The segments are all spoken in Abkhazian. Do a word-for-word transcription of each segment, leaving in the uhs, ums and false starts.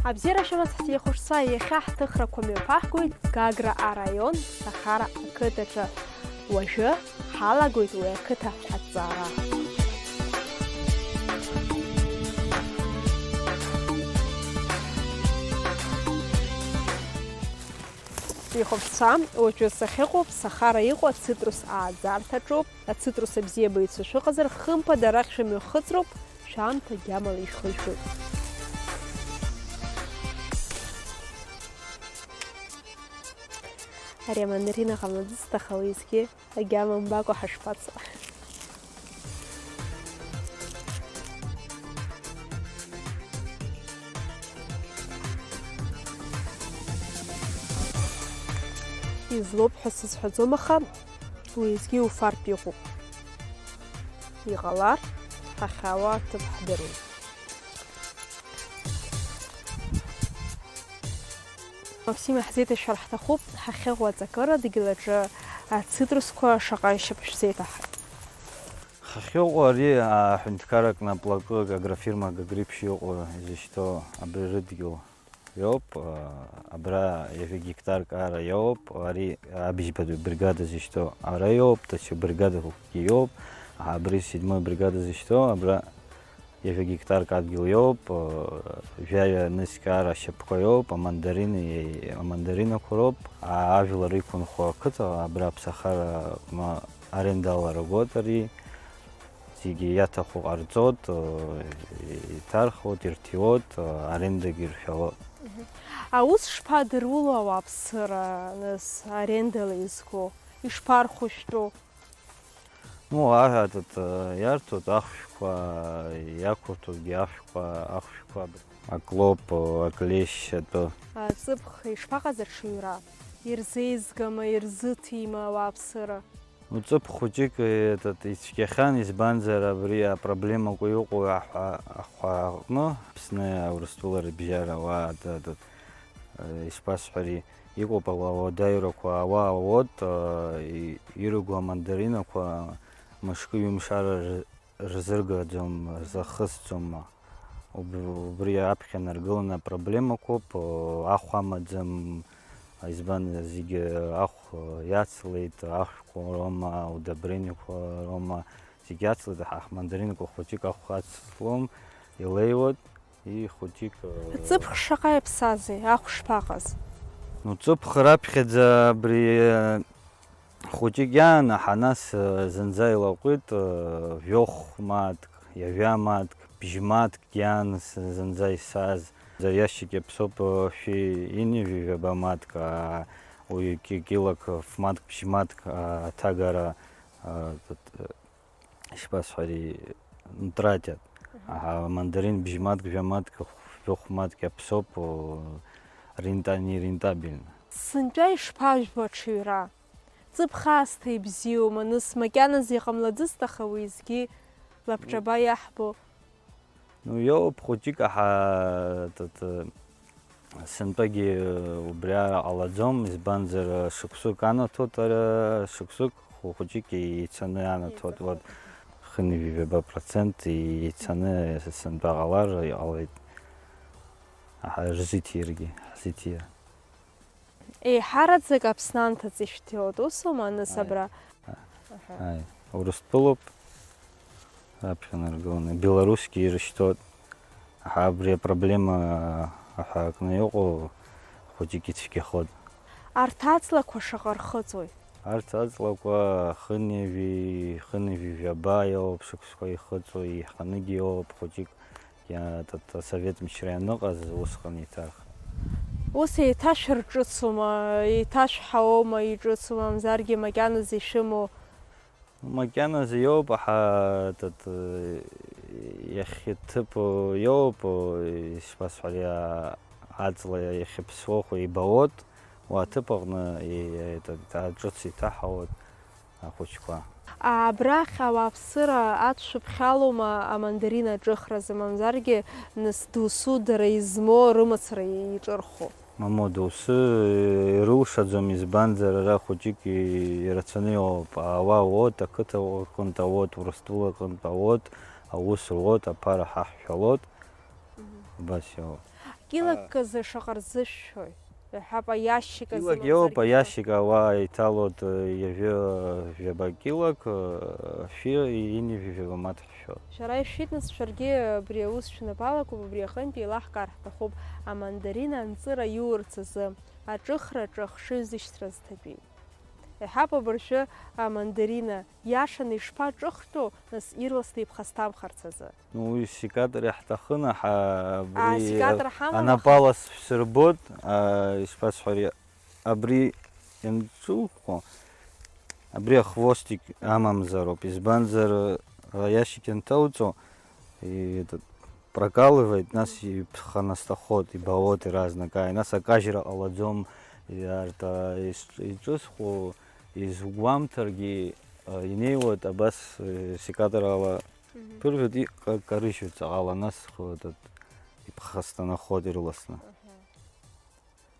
Абзиара шәымаз ҳтелехәаԥшцәа, иахьа ҳҭыхрақәа мҩаԥаҳгоит Гагра араион Сахара ақыҭаҿы. Уажәы ҳалагоит уи ақыҭа аҭҵаара. Ихәаԥшцәа, уажәы сахьыҟоуп Сахара иҟоу ацитрус ааӡарҭаҿоуп. Ацитрус абзиабаҩцәа шәыҟазар, хымԥада арахь шәымҩахыҵроуп, шәаамҭа гьамала ишәхынҳәуеит. Ари амандарина ҟамлаӡыцт, аха уеизгьы агьама мбакәа ҳашԥацо? Излоуп ҳәа сызҳәаӡом, аха уеизгьы иуфартә иҟоуп. Иҟалар, ҳахьаауа аҭыԥ ҳдыруеит. Максим, иаҳзеиҭашәар ҳҭахуп, ҳахьыҟоу аҵакыра адгьыл аҿы ацитрусқәа шаҟа ишьапы шәзеиҭаҳаит? Ҳахьыҟоу ари аҳәынҭқарра кнаплакы агрофирма Гагриԥшь иҟоу изышьҭоу абри рыдгьыл иоуп, а, абра ҩажәа гектарк ара иоуп, ари абжьбатәи бригада зышьҭоу ара иоуп, даҽа бригадақәакгьы иоуп, абри седьмой бригада зышьҭоу абра ҩажәа гектарк адгьыл иоуп, э, жәаҩа нызқь ара ашьапқәа иоуп, амандарини-, амандаринақәа роуп, а-, ажәлар иқәынхо ақыҭа, абра аԥсахара, ма, арендала ргоит ари, зегьы иаҭаху ҟарҵоит, э, иҭархуеит, ирҭиуеит, э, арендагьы иршәалоит. Мгм. Аус шԥадыруло ауааԥсыра, нас, арендала изго? Ишԥархәышәтәу? Ну, а-, этот, э, иарҭоит ахәшәқәа, иақәырҭәогьы ашәқәа, ахәшәқәа. Аклоп, аклешь атәы. Аҵыԥх ишԥаҟаз аҽаҩра? Ирзеизгама, ирзыҭима ауааԥсыра? Ну, ҵыԥх хәыҷык, этот, ицәгьахьан, избанзар, абри апроблемақәа иҟоу аҳәа-, ахәа аҟны, Аԥсны Урыстәыла рыбжьара ауаа, этот, э, ишԥасҳәари, иҟоуп ауа-, ауадаҩрақәа, ауаа ауоит, э, и-, ирыгу амандаринақәа мышкы-ҩымш ара ры-, рзыргаӡом, рзахысӡом. Уб-, убри аԥхьа наргыланы апроблемақәоуп, э, ахә амаӡам, избан, зегьы ахә иацлеит, ахәқәа роума, удобрениақәа роума, зегьы иацлеит, ҳа ҳмандаринқәа хәыҷык ахә ацлом, илеиуеит. И хәыҷык, э, Ҵыԥх шаҟа иаԥсазеи, ахә шԥаҟаз? Ну, ҵыԥх раԥхьаӡа абри, э, хәыҷык иаан, аха нас, э, зынӡа илаҟәит, э, жәохә мааҭк, ҩажәа мааҭк, бжь мааҭк иаан с-, зынӡа исааз. Заиашьчик иаԥсоуп, э, шәи ини жәаба мааҭк, а, уи ки-, килак ф-, мааҭк, бжь мааҭк, а, аҭагара, а, тт-, ишԥасҳәари, тратиат. Аҳа, амандарин бжьмаҭк, жәамаҭк, жәохә мааҭк иаԥсоуп, о, рента-, нерентабельно. Сынтәа ишԥажәбо аҽаҩра? Ҵыԥх аасҭа ибзиоума, нас макьаназы иҟамлаӡыцт, аха уеизгьы лабҿаба иаҳбо. Ну, иоуп, хәыҷык аҳа-, т-, т-, Сынтәагьы убри ара ҟалаӡом, избанзар, шықәсык анаҭоит, ара шықәсык хәыҷык еицаны анаҭоит, вот, хынҩажәаба процент еицаны сынтәа ҟалар иҟалеит. Аҳа, рзиҭиргьы, ҳзиҭир. Еиҳараӡак Аԥсны анҭыҵ ишәҭиуеит, усоума, аныс Ааи. Абра? Аҳа. Ааи, Урыстәылоуп. Раԥхьа наргыланы, Беларусгьы ирышьҭоит. Аха абри апроблема аҳәаакны иҟоу хәыҷык ицәгьахоит. Арҭ аҵлақәа шаҟа рхыҵуеит? Арҭ аҵлақәа хынҩажәи, хынҩажәи жәаба иоуп шықәсқәа ихыҵуа, еиханыгьы иоуп хәыҷык, иа-, т-, т-, асовет мчра ианыҟаз усҟан еиҭарх. Ус еиҭашәырҿыцума, еиҭашәҳауоума, иҿыцума, мамзаргьы макьаназы ишәымоу? Макьаназы иоуп, аха, тт-, иахьа ҭыԥ иоуп, ишԥасҳәари, а-, аҵла иахьыԥсуахо ибауот, уа аҭыԥ аҟны и-, и-, т-, т-, ҿыц иҭаҳауот ахәыҷқәа. Абрахь ауааԥсыра ацәшәыԥхьалома амандарина аҿыхразы, мамзаргьы, нас, досу дара измоу рымацара иҿырху? Мамоу, доусы ирылшаӡом, избанзар, ара хәыҷык ирацәаны иҟоуп. Ауаа уоут, ақыҭа аҟынтә ауоут, Урыстәыла аҟынтә ауоут, аус руоут, аԥара ҳаҳшәалоит. Мгм. Убас иоуп. Килак азы шаҟа рзышәшәои? Иҳәап, аиашьик азы. Килак иоуп, мамзаргьы аиашьик ауаа иҭалоит, ҩажәа, жәаба килак, шәи ҩынҩажәи жәаба мааҭ ҳшәоит. Шәара ишәит, нас, шәаргьы абри аус шәнапы алакуп, абри аҟынтә еилаҳкаар ҳҭахуп, амандарина анҵыра иуурц азы аҿыхраҿы ахшыҩзышьҭра зҭатәи. Иҳәап, абыржәы амандарина иашаны ишԥаҿыхтәу, нас, ирласны иԥхасҭамхарц азы? Ну, уи секатор иаҳҭахын, аҳа, абри, аа, секатор ҳамам, анапала аха сшәсырбот, аа, ишԥасҳәари, абри ианҿуқәо, абри ахвостик амамзароуп, избанзар, аиашьик ианҭауҵо, и-, этот, прокалывает, нас иԥханасҭахоит, ибауоит иаразнак, ааи, нас акажьра ҟалаӡом, и-, арҭ, а, ис-, иҿысху, изгәамҭаргьы, а, инеиуеит абас, э, секаторала. Мгм. Ԥыржәоит, иҟа-, карыжьуеит ҵаҟала, нас хәыдад иԥхасҭанахоит ирласны. Аҳа.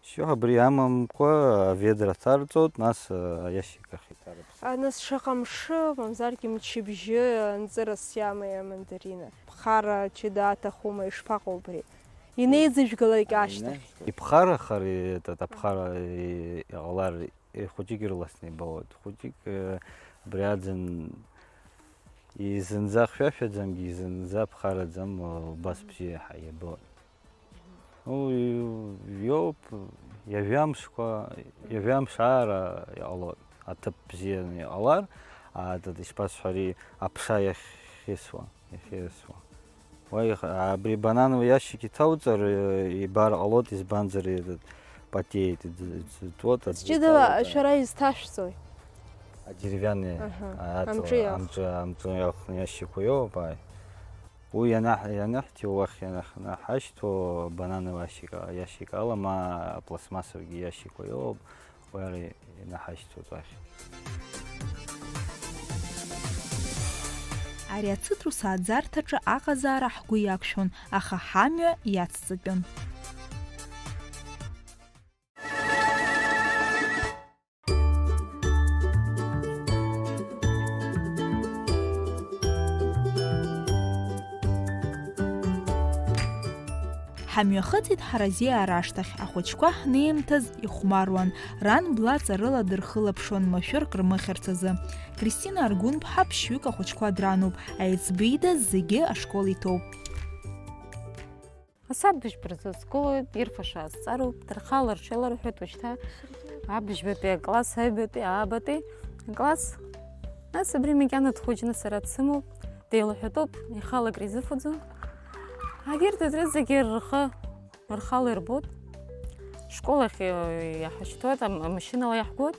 Всё, абри амамкәа аведра ҭарҵоит, нас, э, аиашьик ахь иҭарыԥсоит. А, нас шаҟа мшы, мамзаргьы мчыбжьы анҵырас иамои амандарина? Ԥхара ҷыда аҭахума, ишԥаҟоу убри? Инеиӡыжәгалак ашьҭахь. Иԥхарахар, этот, аԥхара, и-, иҟалар, Е, хәыҷык ирласны ибауеит. Хәыҷык, э, абри аӡын изынӡа хьшәашәаӡамгьы, изынӡа ԥхараӡам, э, убас бзиа ҳа-, ибоит. Ну, и-, иоуп, ҩажәа мшқәа, ҩажәа мш аара иҟалоит, аҭыԥ бзианы иҟалар, а, тат-, ишԥасҳәари, аԥша иахьхьысуа. Иахьырсуа. Уа иха-, абри банановый иашьик иҭауҵар, э, ибар ҟалоит, избанзар, этот, потеет, иӡ-, иӡытуа, аӡ-, ҷыдала иҭауҵар. Шәара изҭашәҵои? А деревянный, аҳа, а, амҿы иалхны. Амҿы, амҿы иалхны иашьикқәа иоуп, ааи. Уи ианаҳ-, ианаҳҭиуа, уахь ианахь-, ианаҳашьҭуа, банановый иашьик, иашьик ала, ма апластмассовый иашьикқәа иоуп. Уи ара инаҳашьҭуеит уахь. Ари ацитрус ааӡарҭаҿы аҟазаара ҳгәы иақәшәон, аха ҳамҩа иацҵатәын. Ҳамҩахыҵит ҳаразиаа рашҭахь, ахәыҷқәа ҳнеимҭаз ихәмаруан, ран бла ҵарыла дырхылаԥшуан машәырк рмыхьырц азы. Кристина Аргәынԥҳа ԥшьҩык ахәыҷқәа дрануп, аиҵбы ида зегьы ашкол иҭоуп. Асааҭ быжьба рзы сгылоит, ирфаша азҵаароуп, дырхала рҽеиларҳәоит уажәшьҭа абыжьбатәи акласс, аҩбатәи, аабатәи акласс. Нас абри макьана дхәыҷны сара дсымоуп, деилаҳәатәуп, ихала акризыфаӡом. Агьырҭ рызегьы рхы, рхала ирбоит. Школ ахь, э, иаҳашьҭуеит, ам-, амашьынала иаҳгоит.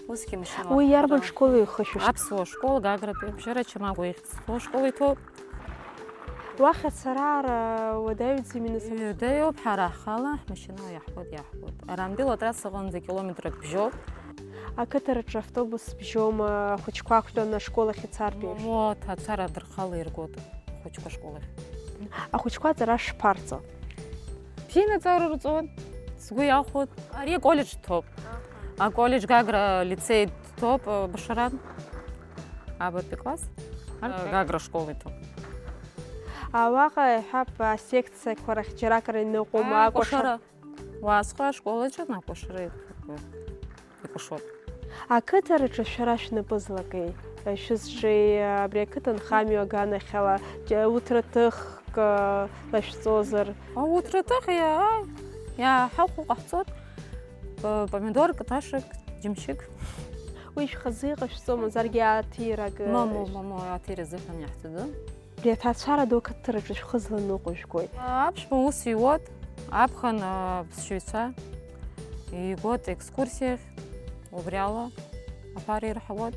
Усгьы машьынала. Уи иарбан ҳгоит. Школ ихышәышьҭ? Аԥсуа школ, Гагратәи, Бжьара Чамагәа ихьӡ зҵо ашкол иҭоуп. Уахь ацара ара уадаҩӡами, нас? Иуадаҩуп, ҳара ҳхала ҳмашьынала иаҳгоит, иаҳгоит. Арантәи атрассаҟынӡа километрак бжьоуп. Ақыҭараҿы автобус бжьома, ахәыҷқәа ақәтәаны ашкол ахь ицартә еиԥш? Мамоу, ацара дырхала иргоит ахәыҷқәа ашкол ахь. Ахәыҷқәа аҵара шԥарҵо? Бзианы аҵара рҵоит, сгәы иахәоит. Ари аколлеџь ҭоуп. Аҳа. Аколлеџь Гагра лицеи ҭоуп, э, Башаран. Абатәи класс. Арҭ Гагра школ иҭоуп. А уаҟа, иҳәап, асекциақәа рахь џьаракыр иныҟәома, акәашара? Акәашара. Уаасхо ашкол аҿы акәашара иҭоуп. Икәашоит. Ақыҭараҿы шәара шәнапы злакеи? Шәызҿеи абри ақыҭанхамҩа аганахьала, џьа-, уҭраҭыхк, а, лашәҵозар? Ауҭраҭых иа-, иаҳахәо ҟаҳҵоит. П-, помидорк, ҭашак, џьымшьык. Уи шәхазы иҟашәҵо, мамзаргьы аҭирак, а, Мамоу, мамоу, аҭира азыҳәан иаҳҭаӡом. Абри аҭаацәара ду ақыҭараҿы шәхы зланыҟәыжәгои? Аԥшәма ус иуеит, аԥхын аԥсшьаҩцәа игоит екскурсиахь, убри ала аԥара ирҳауеит,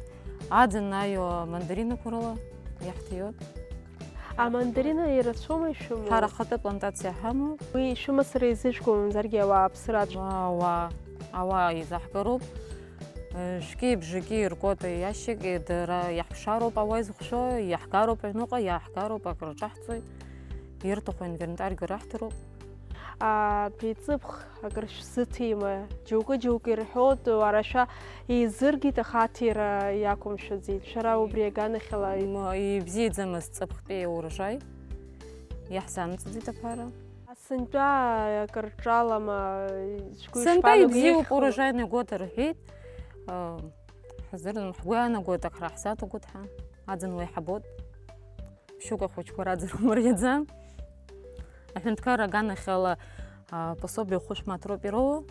аӡын аиуа мандаринақәа рыла иаҳҭиуеит. Амандарина ирацәоума ишәымоу? Ҳара ҳхатәы плантациа ҳамоуп. Уи шәымацара изыжәго мамзаргьы ауааԥсыра аҿы? Ауаа, ауаа изаҳгароуп. Шәки бжаки иргоит аиашьик, дара иаҳԥшаароуп ауаа изыхәшәо, иаҳгароуп аҩныҟа, иааҳгароуп, акрырҿаҳҵоит, ирҭаху инвентарьгьы раҳҭароуп. Абри ҵыԥх акыр шәзыҭима? Џьоукы-џьоукы ирҳәоит, уара шәа еизыргеит, аха аҭира иақәымшәаӡеит. Шәара убри аганахьала. М, ибзиаӡамызт ҵыԥхтәи аурожаи, иаҳзамҵӡеит аԥара. Ас Сынтәа акыр ҿалама, шәгәы Сынтәа ишԥаанагои, ибзиоуп ихьхоу? урожайный год рҳәеит. Э, ҳаздырам, ҳгәы иаанагоит, акы ҳара ҳзаҭагоит ҳәа. Аӡын уеиҳабоит. Ԥшьҩык ахәыҷқәа раӡара умариаӡам. Аҳәынҭқарра аганахьала, а, пособие хәышә мааҭ роуп ироуа.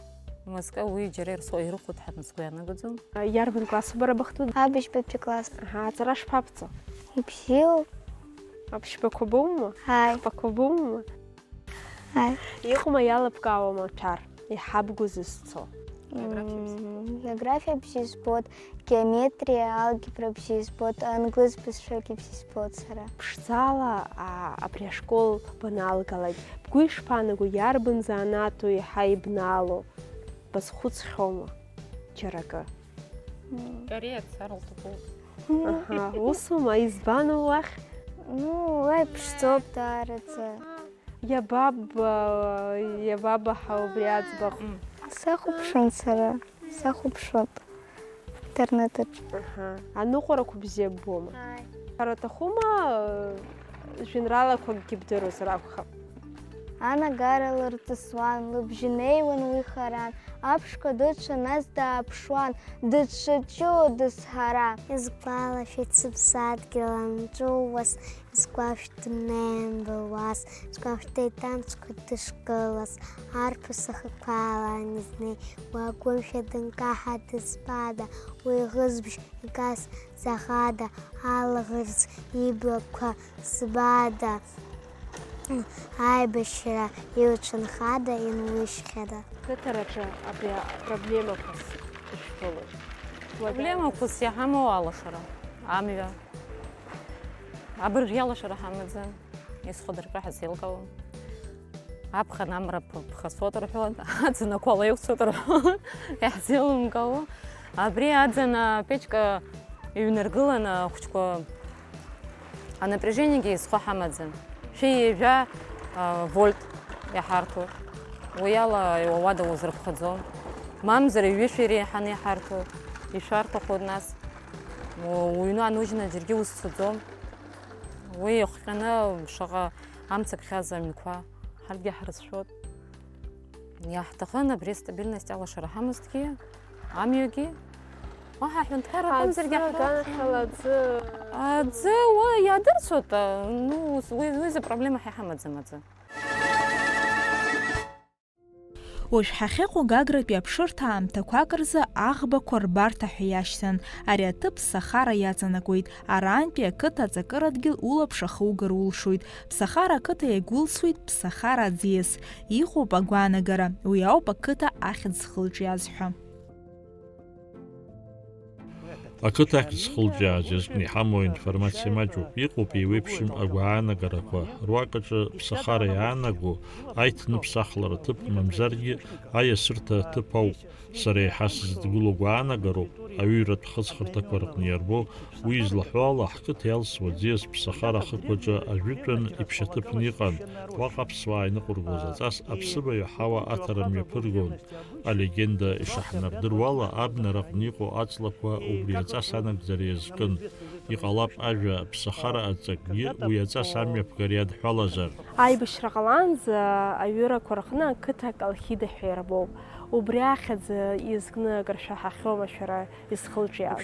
Мызкы уи џьара ирсо-, ирыхәоит ҳәа сгәы иаанагаӡом. Иарбан классу бара бахҭоу? Абыжьбатәи класс. Аҳа, аҵара шԥабҵо? Ибзиоуп. Аԥшьбақәа боума? Ааи. Ахԥақәа боума? Ааи. Иҟоума иалыбкаауа амаҭәар, иҳабгоз зцо? Географиа бзиа. М, Географиа бзиа збоит, геометриа, алгебра бзиа збоит, англыз бызшәагьы бзиа збоит сара. Ԥшӡала, а, абри ашкол баналгалак, бгәы ишԥаанаго, иарбан занааҭу еиҳа ибнаало? Базхәыцхьоума џьара акы? М, Корея цар лҭахуп. Аҳа, усума, избан уахь? Ну, уи ԥшӡоуп даараӡа. Иабаб, а, иабабаҳа убри аӡбахә? Сахәаԥшуан сара, сахәаԥшуан интернет аҿы. Аҳа, аныҟәарақәа бзиа ббома? Ҳара аҭахума, а, жәеинраалақәакгьы бдыруазар акәхап. Анагара лырҵысуан, лыбжьы неиуан уи харан, аԥшқа дыцәан, нас дааԥшуан, дыцәаҿыуо дызҳара. Исгәалашәеит сыԥсадгьыл анҵәуаз, исгәашәт днеин былуаз, исгәашәт еиҭамцқәа дышгылаз, арԥыс ахықәа алан изнеи, уа агәымшәа дынкаҳа дызбада, уи ӷызбжь икас заӷада, алаӷырӡ иблақәа збада, аибашьра илҽынхада, инлышьхьада. Қыҭараҿы абри апроблемақәа шәышәԥылоит. Проблемақәас иҳамоу алашара, амҩа. Абыржә иалашара ҳамаӡам, исхадыртәа ҳазеилкаауам. Аԥхын амра ԥ-, ԥхасуеит рҳәон, аӡын ақәа лаиқәцоит рҳәон, иаҳзеилымкаауа. Абри аӡын апечка иҩнаргыланы ахәыҷқәа анапряжениагьы изхо ҳамаӡам. Шәи ҩажәа, а, вольт иаҳарҭоит. Уи ала ауада узырԥхаӡом. Мамзар ҩышәи реиҳаны иҳарҭоит. Ишәарҭахоит нас. У-, уҩны анужьны џьаргьы узцаӡом. Уи иахҟьаны шаҟа амца кхьаз аҩнқәа ҳаргьы ҳрыцәшәоит. Иаҳҭахын абри астабильность алашара ҳамазҭгьы, амҩагьы. Уаҳа аҳәынҭқарра аҟынӡагьы Аӡы, ҳра-, аганахьала аӡы. Аӡы уа иаадырцоит, а, ну, ус, уи, уи изы проблема ҳа иҳамаӡам аӡы. Уажә ҳахьыҟоу Гагратәи аԥшырҭа аамҭақәак рзы аӷбақәа рбарҭа ҳәа иашьҭан. Ари аҭыԥ ԥсахара иаҵанакуеит. Арантәи ақыҭа аҵакырадгьыл улаԥш ахугар улшоит. Ԥсахара ақыҭа иагәылсуеит ԥсахара аӡиас. Иҟоуп агәаанагара, уи ауп ақыҭа ахьӡ зхылҿиааз ҳәа. Ақыҭа ахьӡ зхылҿиааз иазкны иҳамоу аинформациа маҷуп. Иҟоуп еиуеиԥшым агәаанагарақәа. Руак аҿы ԥсахара иаанаго аиҭныԥсахлара ҭыԥ мамзаргьы аиасырҭа ҭыԥ ауп. Сара еиҳа сзыдгыло гәаанагароуп, аҩыратә хыҵхырҭақәа рҟны иарбоу, уи излаҳәо ала, ҳқыҭа иалсуа аӡиас ԥсахара ахықәаҿы ажәытәан иԥшьаҭыԥны иҟан, уаҟа аԥсуаа иныҟәыргоз аҵас аԥсыбаҩ аҳауа аҭара мҩаԥыргон. Алегенда ишаҳнардыруала, абнараҟны иҟоу аҵлақәа убри аҵас анагӡара иазкын. Иҟалап ажәа ԥсахара аҵакгьы уи аҵас амҩаԥгара иадҳәалазар. Аибашьра ҟалаанӡа аҩырақәа рҟны ақыҭа Колхида ҳәа иарбоуп. Убри ахьӡ иазкны акыр шәаҳахьоума шәара изхылҿиааз?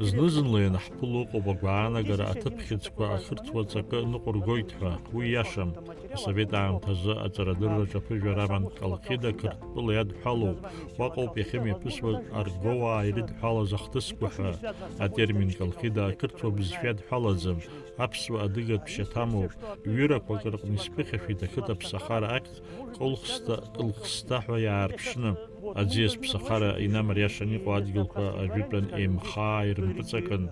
Зны-зынла ианаҳԥыло ыҟоуп агәаанагара аҭыԥхьыӡқәа ахырҭуа ҵакы ныҟәыргоит ҳәа. Уи иашам. Асовет аамҭазы аҵарадырраҿы аԥыжәара аман Колхида Қырҭтәыла иадҳәалоуп. Уаҟоуп иахьымҩаԥысуаз аргоуаа ирыдҳәалаз ахҭысқәа ҳәа. Атермин Колхида ақырҭуа бызшәа иадҳәалаӡам. Аԥсуа адыгатә шьаҭамоуп. Ҩырақәак рҟны исԥыхьашәеит ақыҭа ԥсахара ахьӡ Кылхсҭа, Кылхсҭа ҳәа иаарԥшны. Аӡиас ԥсахара инамариашан иҟоу адгьылқәа ажәытәан еимхаа ирымпыҵакын.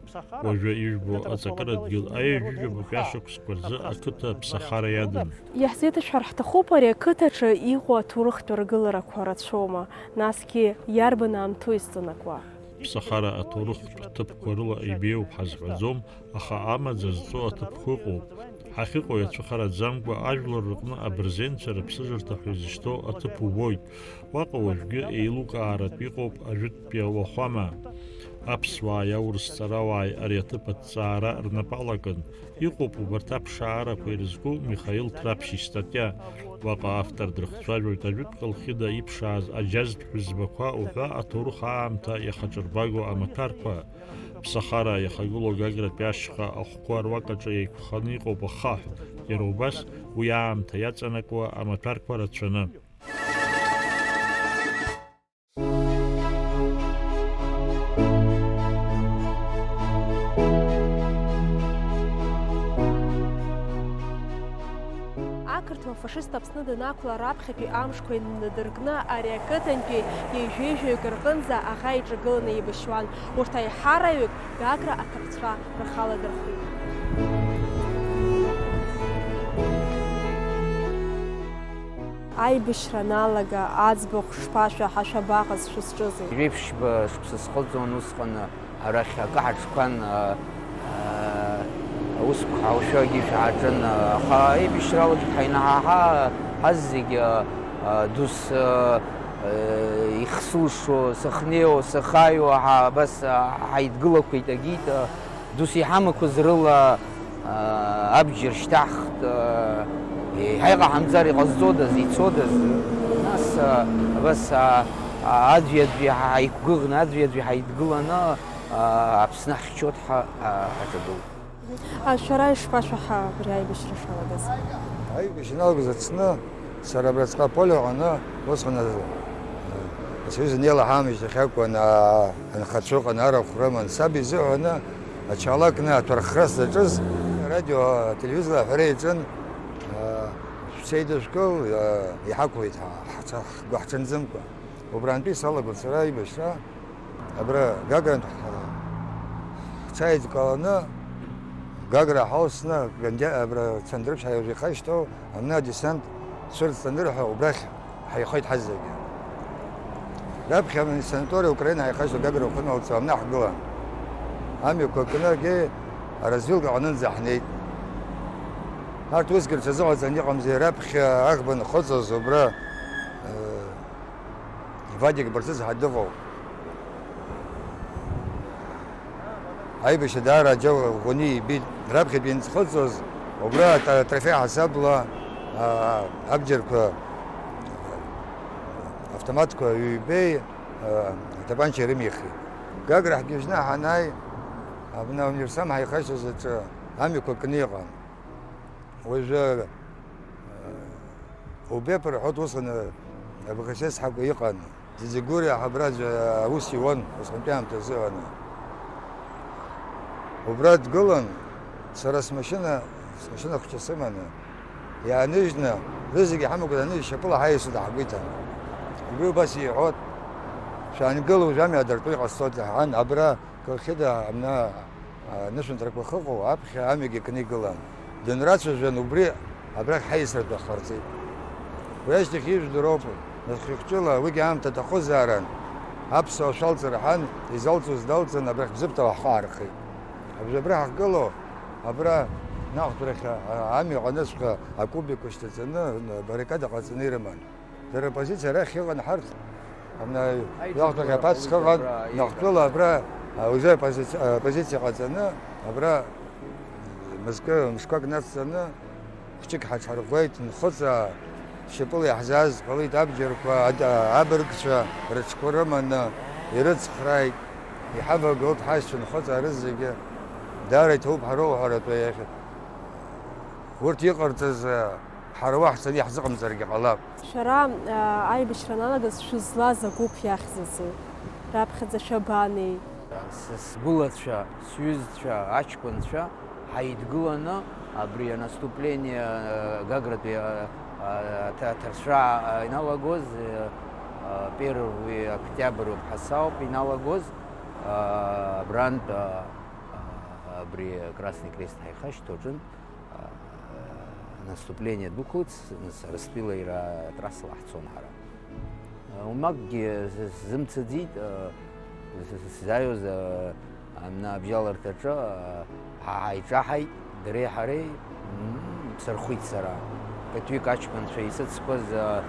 Уажәы ижәбо аҵакырадгьыл аҩажәижәабатәи ашықәсқәа рзы ақыҭа ԥсахара иадын. Иаҳзеиҭашәҳәар ҳҭахуп, ари ақыҭаҿы иҟоу аҭоурыхтә ргыларақәа рацәоума, насгьы иарбан аамҭоу изҵанакуа? Ԥсахара аҭоурыхтә ҭыԥқәа рыла ибеиоуп ҳазҳәаӡом, аха амаӡа зҵоу аҭыԥқәа ыҟоуп. Ҳахьыҟоу иацәыхараӡамкәа ажәлар рҟны абырзенцәа рыԥсыжырҭа ҳәа изышьҭоу аҭыԥ убоит. Уаҟа уажәгьы еилукааратә иҟоуп ажәытәтәи ауахәама. Аԥсуааи аурыс ҵарауааи ари аҭыԥ аҭҵаара рнапы алакын. Иҟоуп убарҭ аԥшаарақәа ирызку Михаил Ҭраԥшь истатиа. Уаҟа автор дрыхцәажәоит ажәытә Колхида иԥшааз аџьазтә ҳәызбақәа уҳәа аҭоурых аамҭа иахаҿырбаго амаҭәарқәа. Ԥсахара иахагылоу Гагратәи ашьха ахәқәа руакаҿы еиқәханы иҟоуп ахаҳә, иара убас уи аамҭа иаҵанакуа амаҭәарқәа рацәаны. Ақырҭуа афашист Аԥсны данақәла раԥхьатәи амшқәа инадыркны ари ақыҭантәи ҩажәеи жәаҩык рҟынӡа аӷа иҿагыланы еибашьуан. Урҭ аиҳараҩык Гагра аҭырцәра рхаладырхәит. Аибашьра аналага, аӡбахә шԥашәаҳа, шәабаҟаз, шәызҿызи? Жәеиԥшьба шықәса схыҵуан усҟан, арахь акы ҳаҿқәан, а, а, аусқәа ҳаушәагьы шәааҿын, а, аха аибашьралагьы ҳаинаҳаҳа, ҳаззегь, а, а, дус, а, а, ихсылшо, сахнеиуа, сахааиуа, ҳа-, абас, а, ҳаидгылақәеит, агеит, а, Дус иҳамақәаз рыла, аа, абџьар шьҭаҳхт, аа, еиҳа иҟаҳамҵар иҟазҵодаз, ицодаз. Нас, аа, абас, аа, аа, аӡәи-аӡәи ҳа-, ҳаиқәгәыӷны, аӡәи-аӡәи ҳаидгыланы, аа, Аԥсны ҳхьчоит ҳәа, аа, ҳаҿагылт. А шәара ишԥашәаҳа абри аибашьра шалагаз? Аибашьра ианалагоз Аԥсны, сара абраҵәҟьа аполе аҟны, усҟан, аа, асоюз анеилаҳамыжьҭахь акәын, аа, анхацәа ыҟан, арахә рыман. Саб изыҳәаны, ачалакны аҭәархра сзаҿыз, арадио, ателевизор аҳәара иаҿын, аа, шәцеидышәкыл, аа, иҳақәлеит ҳа-, ҳцәа-, ҳгәы ҳҽанӡымкәа. Убрантәи салагоит сара аибашьра. Абра Гагрантә ҳ-, ҳҽааидкыланы, Гагра ҳалсны, Гандиа-, абра Цандрыԥшь ҳаиужәихашьҭоу, аҩны адесант цәырҵ анырҳәа, убрахь ҳаихеит ҳазегьы. Раԥхьа асанаториа Украина ҳаихашьҭуа Гагра уахыналҵуа амны ҳгылан. Амҩақәа кны, егьи аразвилка аҟнынӡа ҳнеит. Арҭ усгьы рҽазыҟаҵан иҟамзи, раԥхьа аӷба нхыҵыз убра, э, Вадик Барцыц ҳәа дыҟоуп. Аибашьра даара аџьа ӷәӷәаны ибеит. Раԥхьатәи ианӡхыҵуаз, убра ат-, атрофеи ҳасабла, аа, абџьарқәа, автоматқәа ҩбеи, аа, атапанча ирымихит. Гагра ҳгьежьны ҳанааи, абна ауниверсам ҳаихашьаз аҿы амҩақәа кны иҟан. Уажәы, э, ОБЭП рҳәоит, усҟан, э, АБХСС ҳакәу иҟан. Дидигуриа ҳабра аӡәы аус иуан, усҟантәи аамҭазы аны. Убра дгылан, сара смашьына, смашьына хәҷы сыманы, иааныжьны, рызегьы ҳамакәа даныжь, шьапыла ҳаиасуа даҳгәеиҭан. Убри убас иҳәот, шәаангыл, уажә амҩа адыртәо иҟасҵоит, ҳҳәан, абра Колхида амна, а, нышәынҭрақәа ахьыҟоу аԥхьа амҩагьы кны игылан. Дынрацәажәан, убри абрахь ҳаисратә ҟарҵеит. Уи ашьҭахь ижәдыроуп, нахьхьыхәҷыла уигьы аамҭа аҭахозаарын, аԥсуаа шәалҵыр ҳәан, изалҵуаз далҵын, абрахь Бзыԥҭала ҳхы аархеит. Абжа абра ҳахьгылоу, абра наҟтәрахь, а, амҩа аҟаныҵәҟьа акубикқәа шьҭаҵаны, баррикада ҟаҵаны ирыман. Дара рпозициа арахь иҟан, ҳарҭ, амна, иахәҭахь аԥацха ыҟан, Нахтәыла абра, а, уже оппозици-, а, оппозициа ҟаҵаны, абра мызкы, мышқәак нацҵаны, хәҷык ҳаҽҳарӷәӷәеит, Нхыҵаа шьапыла иаҳзааз ҟалеит, абџьарқәа, ад-, а, абыргцәа рыҽқәа рыманы ирыцхрааит, иҳавагылт ҳашьцәа Нхыҵаа рызегьы, даара иҭабуп ҳароуҳәаратәы иахь. Урҭ иҟарҵаз, а, Ҳара уа ҳцаны иаҳзыҟамҵаргьы ҟалап. Шәара, аа, аибашьра аналагаз шәызлаз агәыԥ иахьӡызеи? Раԥхьаӡа шәабанеи? С-, сгәылацәа, сҩызцәа, аҷкәынцәа ҳаидгыланы абри анаступление, аа, Гагратәи, аа, аа, аҭ-, аҭарцәра, аа, иналагоз, аа, первый октябрь ауп ҳасауп иналагоз, аа, абрантә, аа, аа, абри Красный Крест ҳаихашьҭоу аҿынтә. Наступление дәықәлт, с-, с-, Рыстәыла иара атрассала ҳцон ҳара. Умакгьы с-, сзымцаӡеит, с-, с-, сзааиуаз, а, амна абжьаларҭаҿы, а, ҳа-, ҳаиҿаҳаит, дареи ҳареи, м, сырхәит сара. Ԥыҭҩык аҷкәынцәа исыцқәаз, а,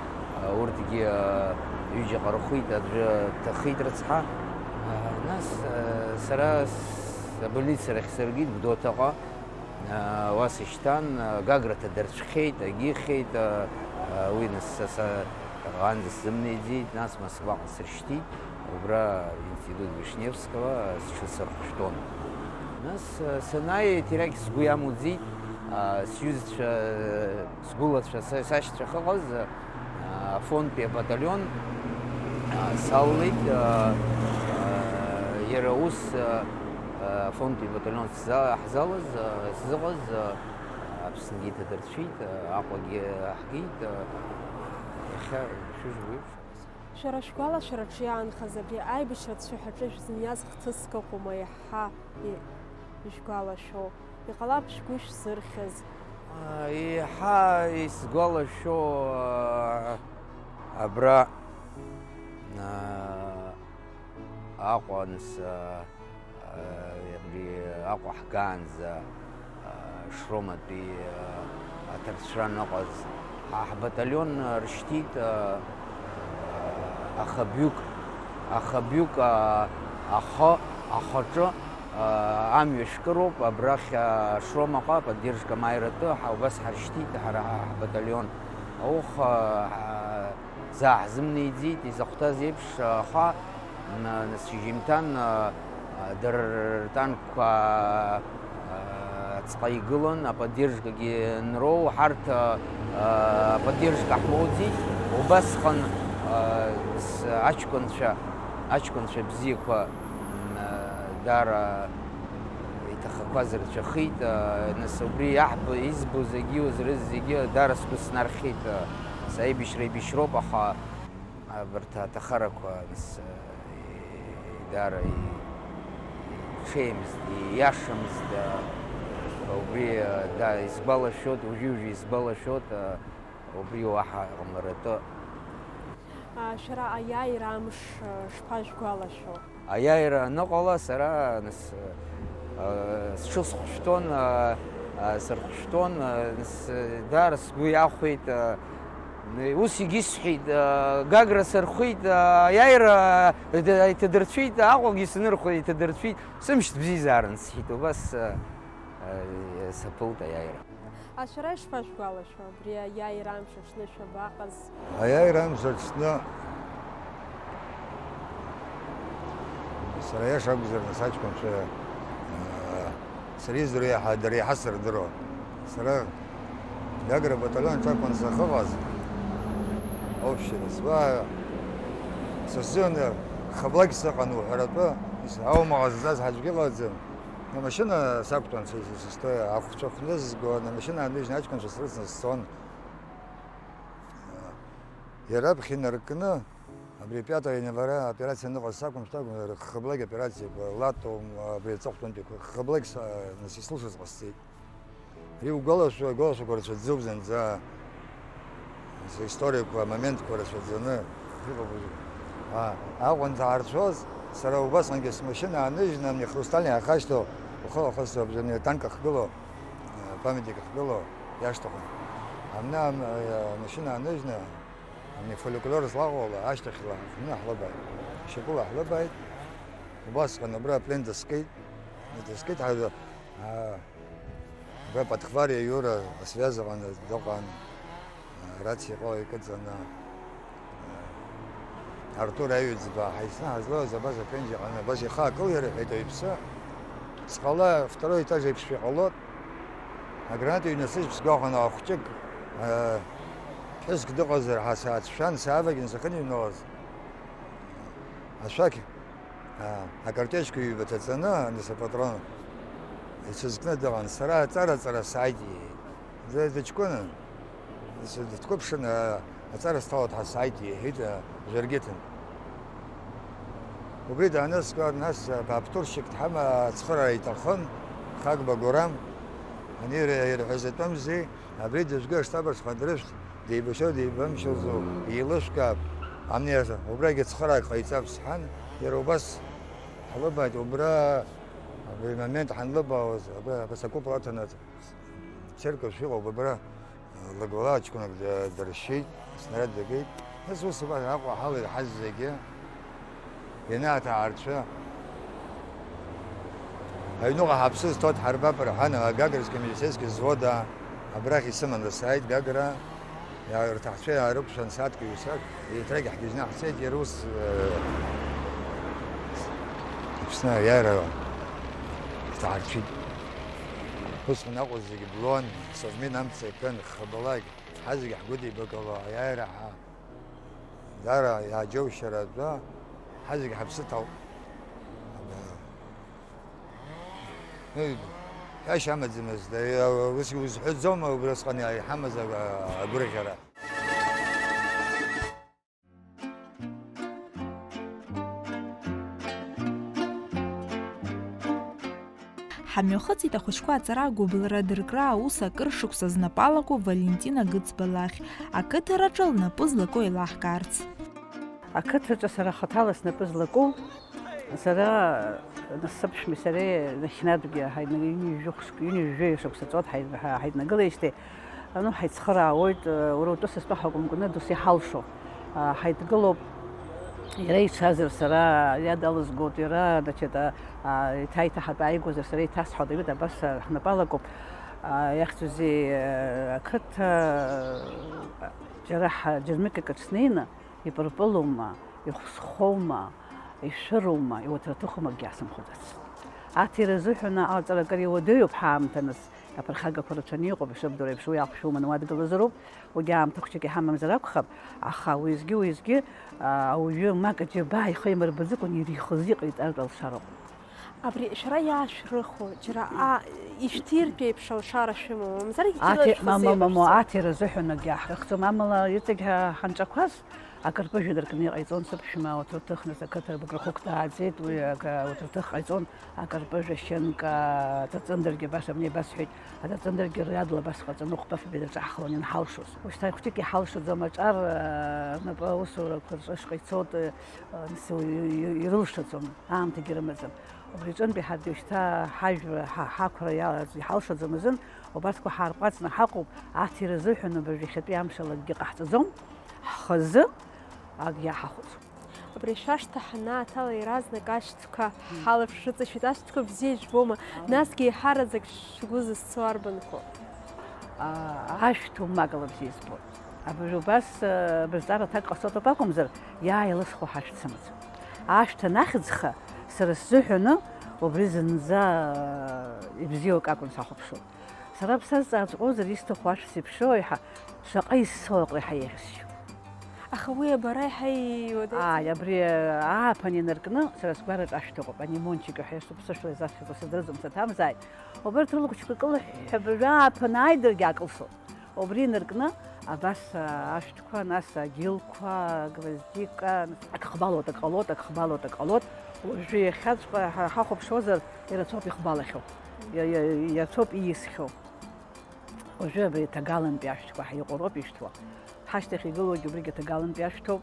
а, урҭгьы, а, ҩыџьа ҟархәит, аӡәы дҭахеит рыцҳа. А, Нас, э, сара с-, абольница рахь сыргеит, Гәдоуҭаҟа. Э, уа сышьҭан, э, Гагра ҭадырцәхьеит, агьихьеит, э, э, уи нас са, са, анӡа сзымнеиӡеит, нас Москваҟа сыршьҭит, убра институт Вишневского сҽасырхәшәтәон. Нас, э, санааи, ҭирак сгәы иамуӡеит, э, сҩызцәа, э, сгәылацәа, са, сашьцәа ахьыҟаз, э, Афонтәи абаталион, а, саллеит, а, а, иара ус, а, а, Афонтәи абаталион сза-, ҳзалаз, а, сзыҟаз, а, Аԥсынгьы иҭадырцәит, а, Аҟәагьы ҳгеит, а, иахьа шәыжь уеиԥш. Шәара шәгәалашәараҿы иаанхаз абри аибашьра ацәаҳәаҿы шәзыниаз хҭыск ыҟоума, еиҳа и-, ишәгәалашәо? Иҟалап шәгәы шәзырхьыз. А, еиҳа исгәалашәо, а, абра, а, Аҟәа анс-, а, а, абри Аҟәа ҳгаанӡа, а, Шроматәи, а, аҭарцәра аныҟаз, ҳа ҳбаталион ршьҭит, а, а, ахабҩык, ахабҩык, а, ахы, ахаҿы, а, амҩа шәкыроуп, абрахь, а, Шромаҟа, поддержка амааира атәы, ҳа убас ҳаршьҭит, ҳара ҳа-, ҳбаталион. Ауха, а, заа ҳзымнеиӡеит, изахәҭаз еиԥш, аха, н-, нас шьыжьымҭан, а, а, дара ртанкқәа, а, аӡҟа игылан, аподдержкагьы нроу, ҳарҭ, а, а, аподдержка ҳмоуӡеит, убасҟан, а, с-, аҷкәынцәа, аҷкәынцәа бзиақәа, м, а, даара иҭахақәаз рацәахеит, а, нас убри иаҳбо, избо зегьы, иузрыз зегьы даара сгәы снархьит, а, саибашьра ибашьроуп, аха абарҭ аҭахарақәа, нас, даара и-, иҽеимызт, ииашамызт, убри, да, исгәалашәоит, уажәы-уажәы исгәалашәоит, убри уаҳа ҟамларатәы. А, шәара аиааира амш, а, шԥажәгәалашәо? Аиааира аныҟала, сара, нас, а, сҽысхәышәтәон, а, а, сырхәшәтәон, а, нас, даара сгәы иахәеит, а, ус егьысҳәеит, а, Гагра сырхәит, а, аиааира, а, иҭадырцәит, Аҟәагьы санырхәа иҭадырцәит, сымш бзиазаарын сҳәеит, убас, а, а, саԥылт аиааира. А шәара ишԥашәгәалашәо абри аиааира амш аҽны шәабаҟаз? Аиааира амш аҽны сара иаша акәзар, нас аҷкәынцәа, аа, сара издыруа иаҳа, дара иаҳа сырдыруан. Сара Гагра баталион аҿакәын сахьыҟаз, община, сгәы, са сзын хыблак сыҟан уҳәаратәы, ис-, аума ҟазҵаз аӡәгьы ыҟаӡам. Амашьына сақәтәан, са, са, са, са, ахәцәа хнызго, амашьына ааныжьны аҷкәынцәа срыцны сцон. Иара аԥхьа инаркны, абри пятого января аоперациа аныҟаз сакәым, сакәым, хыблак аоперациақәа, латом, абри аҵыхәтәантәиқәа, хыблак са, нас исылшоз ҟасҵеит. Ари угәалашәо, агәалашәақәа рацәаӡоуп зынӡа. Историкқәа, амоментқәа рацәаӡаны иҟоуп. А, Аҟәа анҭаарцәоз, сара убасҟангьы смашьына ааныжьны, ани Хрустальный ахашьҭоу, ухы ахысра абжаны танк ахгылоу, а, памятник ахгылоу иашҭахын. Амна ам-, а, амашьына ааныжьны, ани фольклор злаҟоула ашьҭахьла, амна ҳлыбааит. Шьапыла ҳлыбааит. Убасҟан абра аплен дыскит. Дыскит ҳәа, а, Абра Подхвариа Иура асвязь аҟны дыҟан, рациа иҟала икыҵаны, Артур Аҩӡба ҳаицны ҳазлаз абас аԥенџьыр аҟны абас ихы аакылир, иҳәеит ауаҩԥсы. Сҟала второй этаж еиԥш иҟалоит. Аграната ҩнасыжьп сгәахәын, ахәҷык, ԥҳәыск дыҟазар ҳәа саацәшәан, саавагьан сахьыныҩналаз. Ашәақь А, акартечка ҩба ҭаҵаны, аныс апатрон ицәызкны дыҟан. Сара аҵара-ҵара сааит, иҳәеит. Д-, дыҷкәынан, дс-, дҭкәыԥшын, а, аҵара сҭалоит ҳәа сааит, иҳәеит, а, жәыргьыҭын. Убри дааныскылан, нас, а, бааԥтуршьык дҳама ацхыраара иҭахын, Хагба Гурам, ани ир-, ирҳәаз атәымзи, Абри дызго аштаб аҿы дрышәҭ, деибашьуа, деибамшьазу, еилышәкаап, амни азы, убрагьы цхыраак ҟаиҵап, сҳәан, иара убас ҳлыбааит, убра, абри момент ҳанлыбаауаз, абра, абас акупол аҭаны, церковь шәыҟоуп, абра, лыгәала аҷкәынак д-, дыршьит, снаряд дагеит. Нас ус убас Аҟәа ҳалеит ҳазегьы, ианааҭ аарцәа, Аҩныҟа ҳаԥсы зҭо дҳарбап рҳәан, агагра зқьы милицейский взвод абрахь исыманы сааит Гагра. Иа-, рҭаҳцәа иаарықәшәан, сааҭк ҩысак, еиҭрагь ҳгьежьны ҳцеит, иара ус, э, Аԥсны аиааира ҳҭаҳарцәит. Усҟан Аҟәа зегьы блуан, Совмин амца иаԥын, хабалак, ҳазегь ҳгәыдибакыло аиааира ҳа-, даара иааџьоушьаратәы, ҳазегь ҳаԥсы ҭоуп. Ҳәашьа амаӡамызт, ус иузҳәаӡом, убрасҟан иҳамаз агәырӷьара. Ҳамҩахыҵит ахәыҷқәа аҵара агәыбылра дыркра аус акыр шықәса знапалаку Валентина Гыцба лахь, ақыҭараҿы лнапы злаку еилаҳкаарц. Ақыҭаҿы сара хаҭала снапы злаку, сара нас сыԥшәмеи сареи нахьхьнатәгьы ҳаиднаг-, ҩынҩажәи хәшк-, ҩынҩажәи шықәса ҵуеит ҳаи-, ҳа-, ҳаиднагылеижьҭеи, ну, ҳаицхыраауеит, уара утәы са стәы ҳакәымкәаны досу иҳалшо, ҳаидгылоуп, иара ицәазар сара иадалызгоит, иара, значит, а, а, иҭа-иҭаҳатә ааигәазар сара иҭасҳәоит, абас, а, ҳнапы алакуп, а, иахьӡузеи, а, ақыҭа, а, џьара ҳа-, џьармыкьак аҿы снеины, ипырпылума, ихәсхоума, ишәырума, иуаҭраҭыхума акгьы аасымхәыццт. Аҭира азыҳәан аҟаҵара акыр иуадаҩуп ҳаамҭа, нас, аԥырхагақәа рацәаны иҟоуп, ишыбдыруа еиԥш, уи ахәшә уманы уадгылазароуп, уигьы аамҭа хәҷык иҳамамзар акәхап, аха уеизгьы-уеизгьы, а, ауаҩы мак аџьабаа ихы имырбаӡакәан ирихызы иҟаиҵартә алшароуп. Абри шәара иаашәрыхо, џьара, а, ишәҭиртә еиԥш алшара шәымоу, мамзаргьы Аҭи-, џьара шәхазы мама, мамо, иҟарҵо. Аҭира азыҳәан акгьы ҳрыхӡом, амала иҵегь ҳа-, ҳанҿақәаз акырпыжә инаркны иҟаиҵон сыԥшәма, ауаҭраҭых, нас ақыҭа агәырхәык дааӡеит, уи ак-, ауаҭраҭых ҟаиҵон, акырпыжә ашьынка, аҵыҵындыргьы баша абни ибасҳәеит, аҵыҵындыргьы рҩадла абас ҟаҵаны хәба-фба даҿаҳхлон ианҳалшоз. Ушьҭа хәҷык иҳалшаӡом аҿар, а, рнапы аусурақәа рҿы шҟа ицоит, а, нас, уи, уи, уи, ирылшаӡом, аамҭагьы рымаӡам. Убри аҿынтәи ҳаргьы шьҭа ҳажәра, ҳа-, ҳақәра иа-, иҳалшаӡом азын, убарҭқәа ҳаарҟәаҵны ҳаҟоуп, аҭира азыҳәан абыржәы иахьатәи амшала акгьы ҟаҳҵаӡом, ҳхазы акгьы ҳахәаӡом. Абри ашәашҭа ҳанааҭала, иаразнак ашәҭқәа ҳалаԥш рыҵашәеит. Ашәҭқәа бзиа ижәбома? Насгьы еиҳараӡак шәгәы зызцо арбанқәоу? А, ашәҭ умак ала бзиа избоит. Абыржә убас, а, бызҵаара аҭак ҟасҵоит акәымзар, иааилысхуа ҳашәҭ сымаӡам. Ашәҭ анахьӡха, сара сзыҳәаны убри зынӡа, а, ибзиоу акакәын сахәаԥшуан. Сара бсазҵааҵәҟьозар, исҭаху ашәҭ сеиԥшроу еиҳа, шаҟа иссоу аҟара еиҳа еиӷьысшьо. Аха уи абара еиҳа иуадаҩӡам. Ааи, абри ааԥын инаркны, сара сгәараҿы ашәҭ ыҟоуп, ани Мончик ҳәа, сыԥсышәала изаԥхьаӡо сыздырӡом, саҭамзааит. Убарҭ рылахәыҷқәа кылҳәҳәа абыржәы ааԥын ааидыргьы аакылсуеит. Убри инаркны, абас, а, ашәҭқәа, нас агьылқәа, агвоздика, нас ак хбалоит, ак ҟалоит, ак хбалоит, ак ҟалоит. Уажәы иахьаҵәҟьа ҳа-, ҳахәаԥшуазар, ирацәоуп ихбалахьоу. Иа-, иа-, ирацәоуп ииасхьоу. Уажәы абри ҭагалантәи ашәҭқәа ҳа иҟоу роуп ишәҭуа. Ҳашьҭахь игылоугьы убригьы ҭагалантәи ашәҭоуп.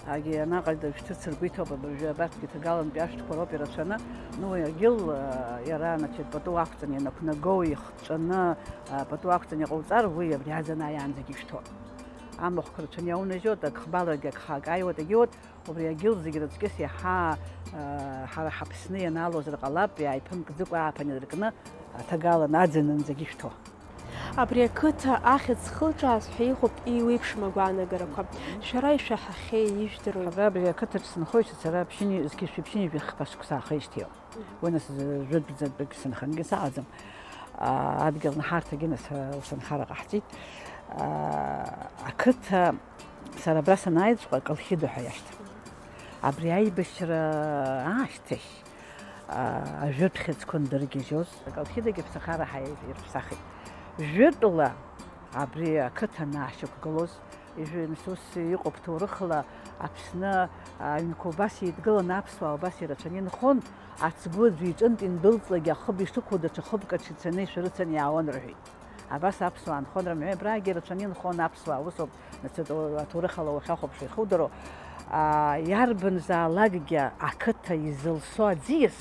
Агьи анаҟа шәҭыцыргәы иҭоуп, абыржәы абарҭгьы ҭагалантәи ашәҭқәа роуп ирацәаны. Ну, агьыл, э, иара, значит, пату ақәҵаны ианақәнагоу ихҵәаны, э, пату ақәҵаны иҟауҵар, уи абри аӡын ааиаанӡагьы ишәҭоуп. Амахәқәа рацәаны иаунажьуеит, ак хбаларгьы, ак хаак ааиуеит, агьиуеит. Убри агьыл зегь рыҵкьыс иаҳа, э, ҳара ҳаԥсны ианаалозар ҟалап, иааиԥымкӡыкәа ааԥын иркны, аҭагалан аӡынынӡагьы ишәҭо. Абри ақыҭа ахьӡ зхылҿааз ҳәа иҟоуп еиуеиԥшым агәаанагарақәа. Шәара ишәаҳахьеи, ижәдыруеи? Абра абри ақыҭаҿ сынхоижьҭеи сара ԥшьыни-, зқьи шәи ԥшьынҩажәи хԥа шықәса аахижьҭеи ауп. Уи нас жәытәӡатәык сынхангьы саҟаӡам. Аа, адгьыл наҳарҭагьы нас, а, лсынхара ҟаҳҵеит. Аа, ақыҭа сара абра санааиҵәҟьа Колхида ҳәа иашьҭан. Абри аибашьра аашьҭахь, аа, ажәытә хьыӡқәа ндыргьежьоз, Колхидагьы аԥсахара ҳаи-, ирԥсахит. Жәытәла абри ақыҭа анаашьақәгылоз, ижәҩан ус иҟоуп ҭоурыхла Аԥсны аҩнқәа убас еидгыланы аԥсуаа убас ирацәаны инхон, ацгәы аӡәы иҿынтә индәылҵлакгьы ахыб ишықәу даҽа хыбк аҿы ицаны ишәарыцаны иаауан рҳәеит. Абас аԥсуаа нхон рымҳәеи абраагьы ирацәаны инхон аԥсуаауаа, усоуп, нас, аҭоурых ала уахьахәаԥшуа ихудароу, аа, иарбанзаалакгьы ақыҭа изылсо аӡиас,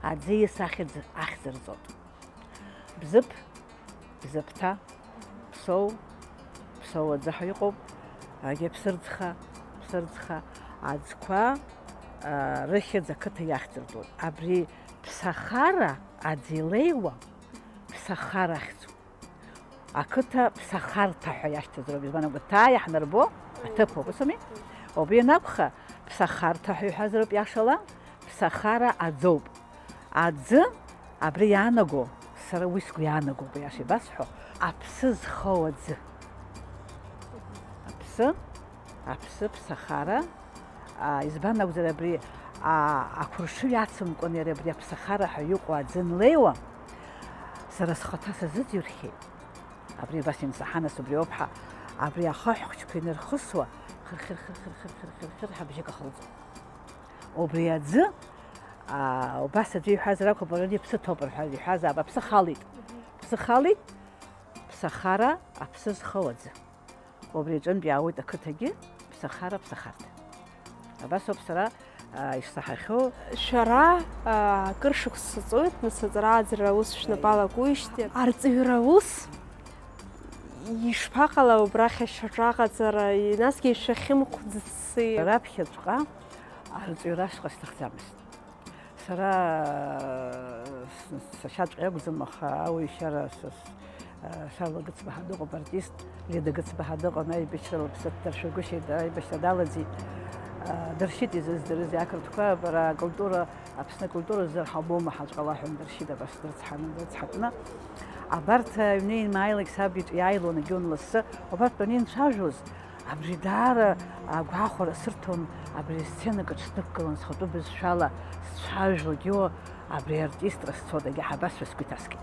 аӡиас ахьӡ ахьӡырҵоит. Бзыԥ, Бзыԥҭа, Ԥсоу, Ԥсоу аӡы ҳәа иҟоуп, агьи Ԥсырӡха, Ԥсырӡха аӡқәа, аа, рыхьӡ ақыҭа иахьӡыртәуеит. Абри ԥсахара Аӡы илеиуа ԥсахарахьӡуп. Ақыҭа ԥсахарҭа ҳәа иашьҭаз роуп, избан акәу, ҭаа иаҳнарбо аҭыԥ ауп, ус ауми? Убри ианакәха, ԥсахарҭа ҳәа иҳәазароуп иашала, ԥсахара аӡоуп. Аӡы абри иаанаго, сара уи сгәы иаанагоуп, аиаша ибасҳәо, аԥсы зхоу аӡы. Аԥсы, аԥсы, ԥсахара, а, избан акәзар абри, а, ақәыршыҩ ацымкәан иара абри аԥсахара ҳәа иҟоу аӡы анлеиуа, сара схаҭа сазыӡырҩхьеит. Абри абас инсаҳа, нас убри ауп ҳа, абри ахаҳә хәыҷқәа инархысуа, хыр-хыр-хыр-хыр-хыр-хыр-хыр-хыр ҳәа бжьык ахылҵуа. Убри аӡы, аа, убас аӡәы иҳәазар акәхап, уара иԥсы ҭоуп рҳәаз, иҳәазаап, аԥсы халеит. Аԥсы халеит, ԥсахара, аԥсы зхоу аӡы. Убри аҿынтә иаауеит ақыҭагьы, ԥсахара, ԥсахарҭа. Абас ауп сара, аа, ишсаҳахьоу. Шәара, аа, акыр шықәса ҵуеит, нас аҵара-ааӡара аус шәнапы алакуижьҭеи. Арҵаҩра аус ишԥаҟалеи убрахь ашьаҿа аҟаҵара, насгьы ишәахьымхәӡаци? Раԥхьаҵәҟьа арҵаҩра ашҟа сҭахӡамызт. Сара с-, сашьаҵәҟьа акәӡам, аха ауаҩшьара са с-, салагац баҳа дыҟоуп, артист Лида Гыцбаҳа дыҟан, аибашьра лыԥсы дҭаршәыргәышьеит, аибашьра далаӡит. Дыршьит изыздырыз ақырҭқәа, бара акультура, Аԥсны акультура зырҳабома ҳаҵәҟьала ҳәа дыршьит, абас дрыцҳаны, дрыцҳатәны. Абарҭ аҩны инмааилак саб иҿы иааилон, егьон лассы, убарҭ анеинцәажәоз, абри даара агәахәара сырҭон, абри асценак аҿы снықәгылан, схатәы бызшәала сцәажәогьы, абри артистра сцодагьы ҳабасҳәа сгәы иҭаскит.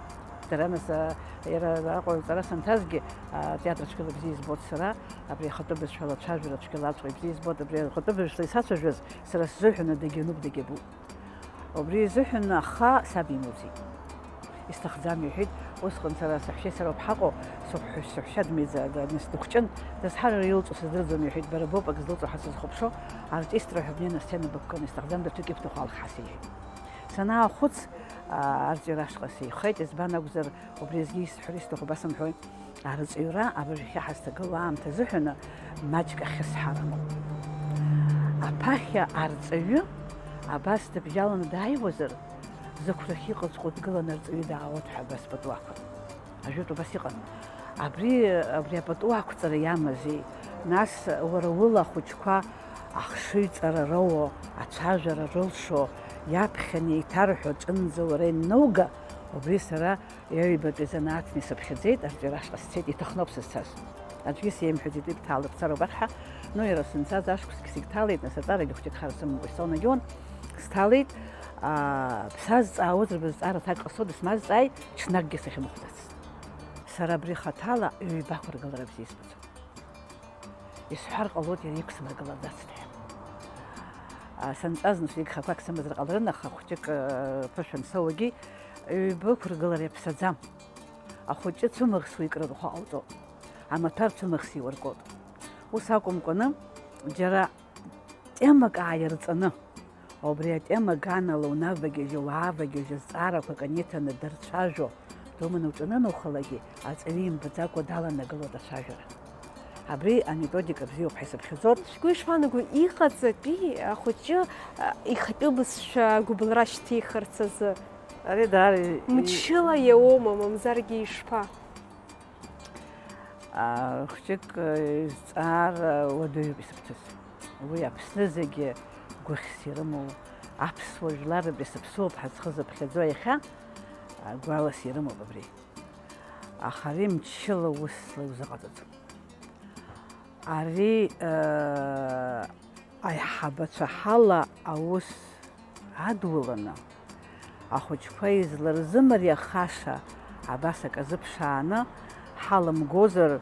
Дара нас, а, иара Аҟәа аҵара санҭазгьы, атеатр цәгьала бзиа избоит сара, абри ахатәы бызшәала ацәажәара цәгьала аҵәҟьа ибзиа избоит, абри ахатәы бызшәала исацәажәаз сара сзыҳәаны дагьануп, дагьабуп. Убри изыҳәан аха саб имуӡеит. Исҭахӡам, иҳәеит, усҟан сара саҳәшьеи сароуп ҳаҟоу, сыҳәшьа дмиӡа, нас дыхәҷын, дызҳарара илҵуа сыздырӡом, иҳәеит, бара боуп ак злыҵуа ҳәа сызхәаԥшуа, артистра ҳәа бнеины асцена бықәгылан, исҭахӡам, даҽакы ибҭаху алхҳа, сеиҳәеит. Санаахәыц, аа, арҵаҩра ашҟа сеихеит, избан акәзар, убри азгьы исҳәар исҭаху абас амҳәои? Арҵаҩра абыржәы ҳазҭагылоу аамҭа азыҳәаны маҷк ахьысҳара амоуп. Аԥахьа арҵаҩы абас дыбжьаланы дааиуазар, зықәрахь иҟаҵәҟьоу дгыланы арҵаҩы даауеит ҳәа абас пату ақәын. Ажәытә убас иҟан. Абри, абри апату ақәҵара иамази? Нас уара ула ахәыҷқәа ахшыҩҵара роуо, ацәажәара рылшо, иаԥхьан еиҭарҳәо аҿынӡа уара ианнауга, убри сара Ҩбатәи занааҭны исыԥхьаӡеит, арҵаҩра ашҟа сцеит, иҭахноуп сызцаз. Аӡәгьы сеимҳәаӡеит, уи бҭаала бцар убарҭ ҳәа. Ну, иара сынцаз ашықәсгьы сегьҭалеит, нас аҵарагьы хәҷык хара сымамкәа исоунагалон. Сҭалеит, аа, бсазҵаауазар, бызҵаара аҭак ҟасҵода, смазҵааи, ҽнакгьы сахьымхәӡацт. Сара абри хаҭала ҩба ақәыргылара бзиа избаӡом. Исҳәар ҟалоит иара иқәсмыргылаӡацт ҳәа. А, санҵаз, нас, ҩегьых ақәак сымазар ҟаларын, аха хәҷык, э, ԥышәа ансоуагьы, ҩба ықәыргылара иаԥсаӡам. Ахәыҷы цәымӷс уикра рхәы ҟауҵоит. Амаҭәар цәымӷс иуркуеит. Ус акәымкәаны, џьара темак ааирҵаны, убри атема аганала унавагьежьы, уаавагьежьы, зҵаарақәак аниҭаны дырцәажәо, думаны уҿанынаухалагьы, аҵаҩы имбаӡакәа даланагалоит ацәажәара. Абри аметодика бзиоуп ҳәа исыԥхьаӡоит. Шәгәы ишԥаанаго, иҟаҵатәи ахәыҷы, а, ихатәы бызшәа агәыбылра шьҭихырц азы? Ари даара и-, Мчыла иауоума, мамзаргьы ишԥа? А, хәҷык, э, изҵаара уадаҩуп исырҭаз. Уи Аԥсны зегьы гәыхьс ирымоу, аԥсуа жәлар абри сыԥсуоуп ҳәа зхы зыԥхьаӡо иахьа, а, гәалас ирымоуп абри. Аха ари мчыла усла иузыҟаҵаӡом. Ари, э, аиҳабацәа ҳала аус адуланы, ахәыҷқәа изларзымариахаша абас акы азыԥшааны ҳалымгозар,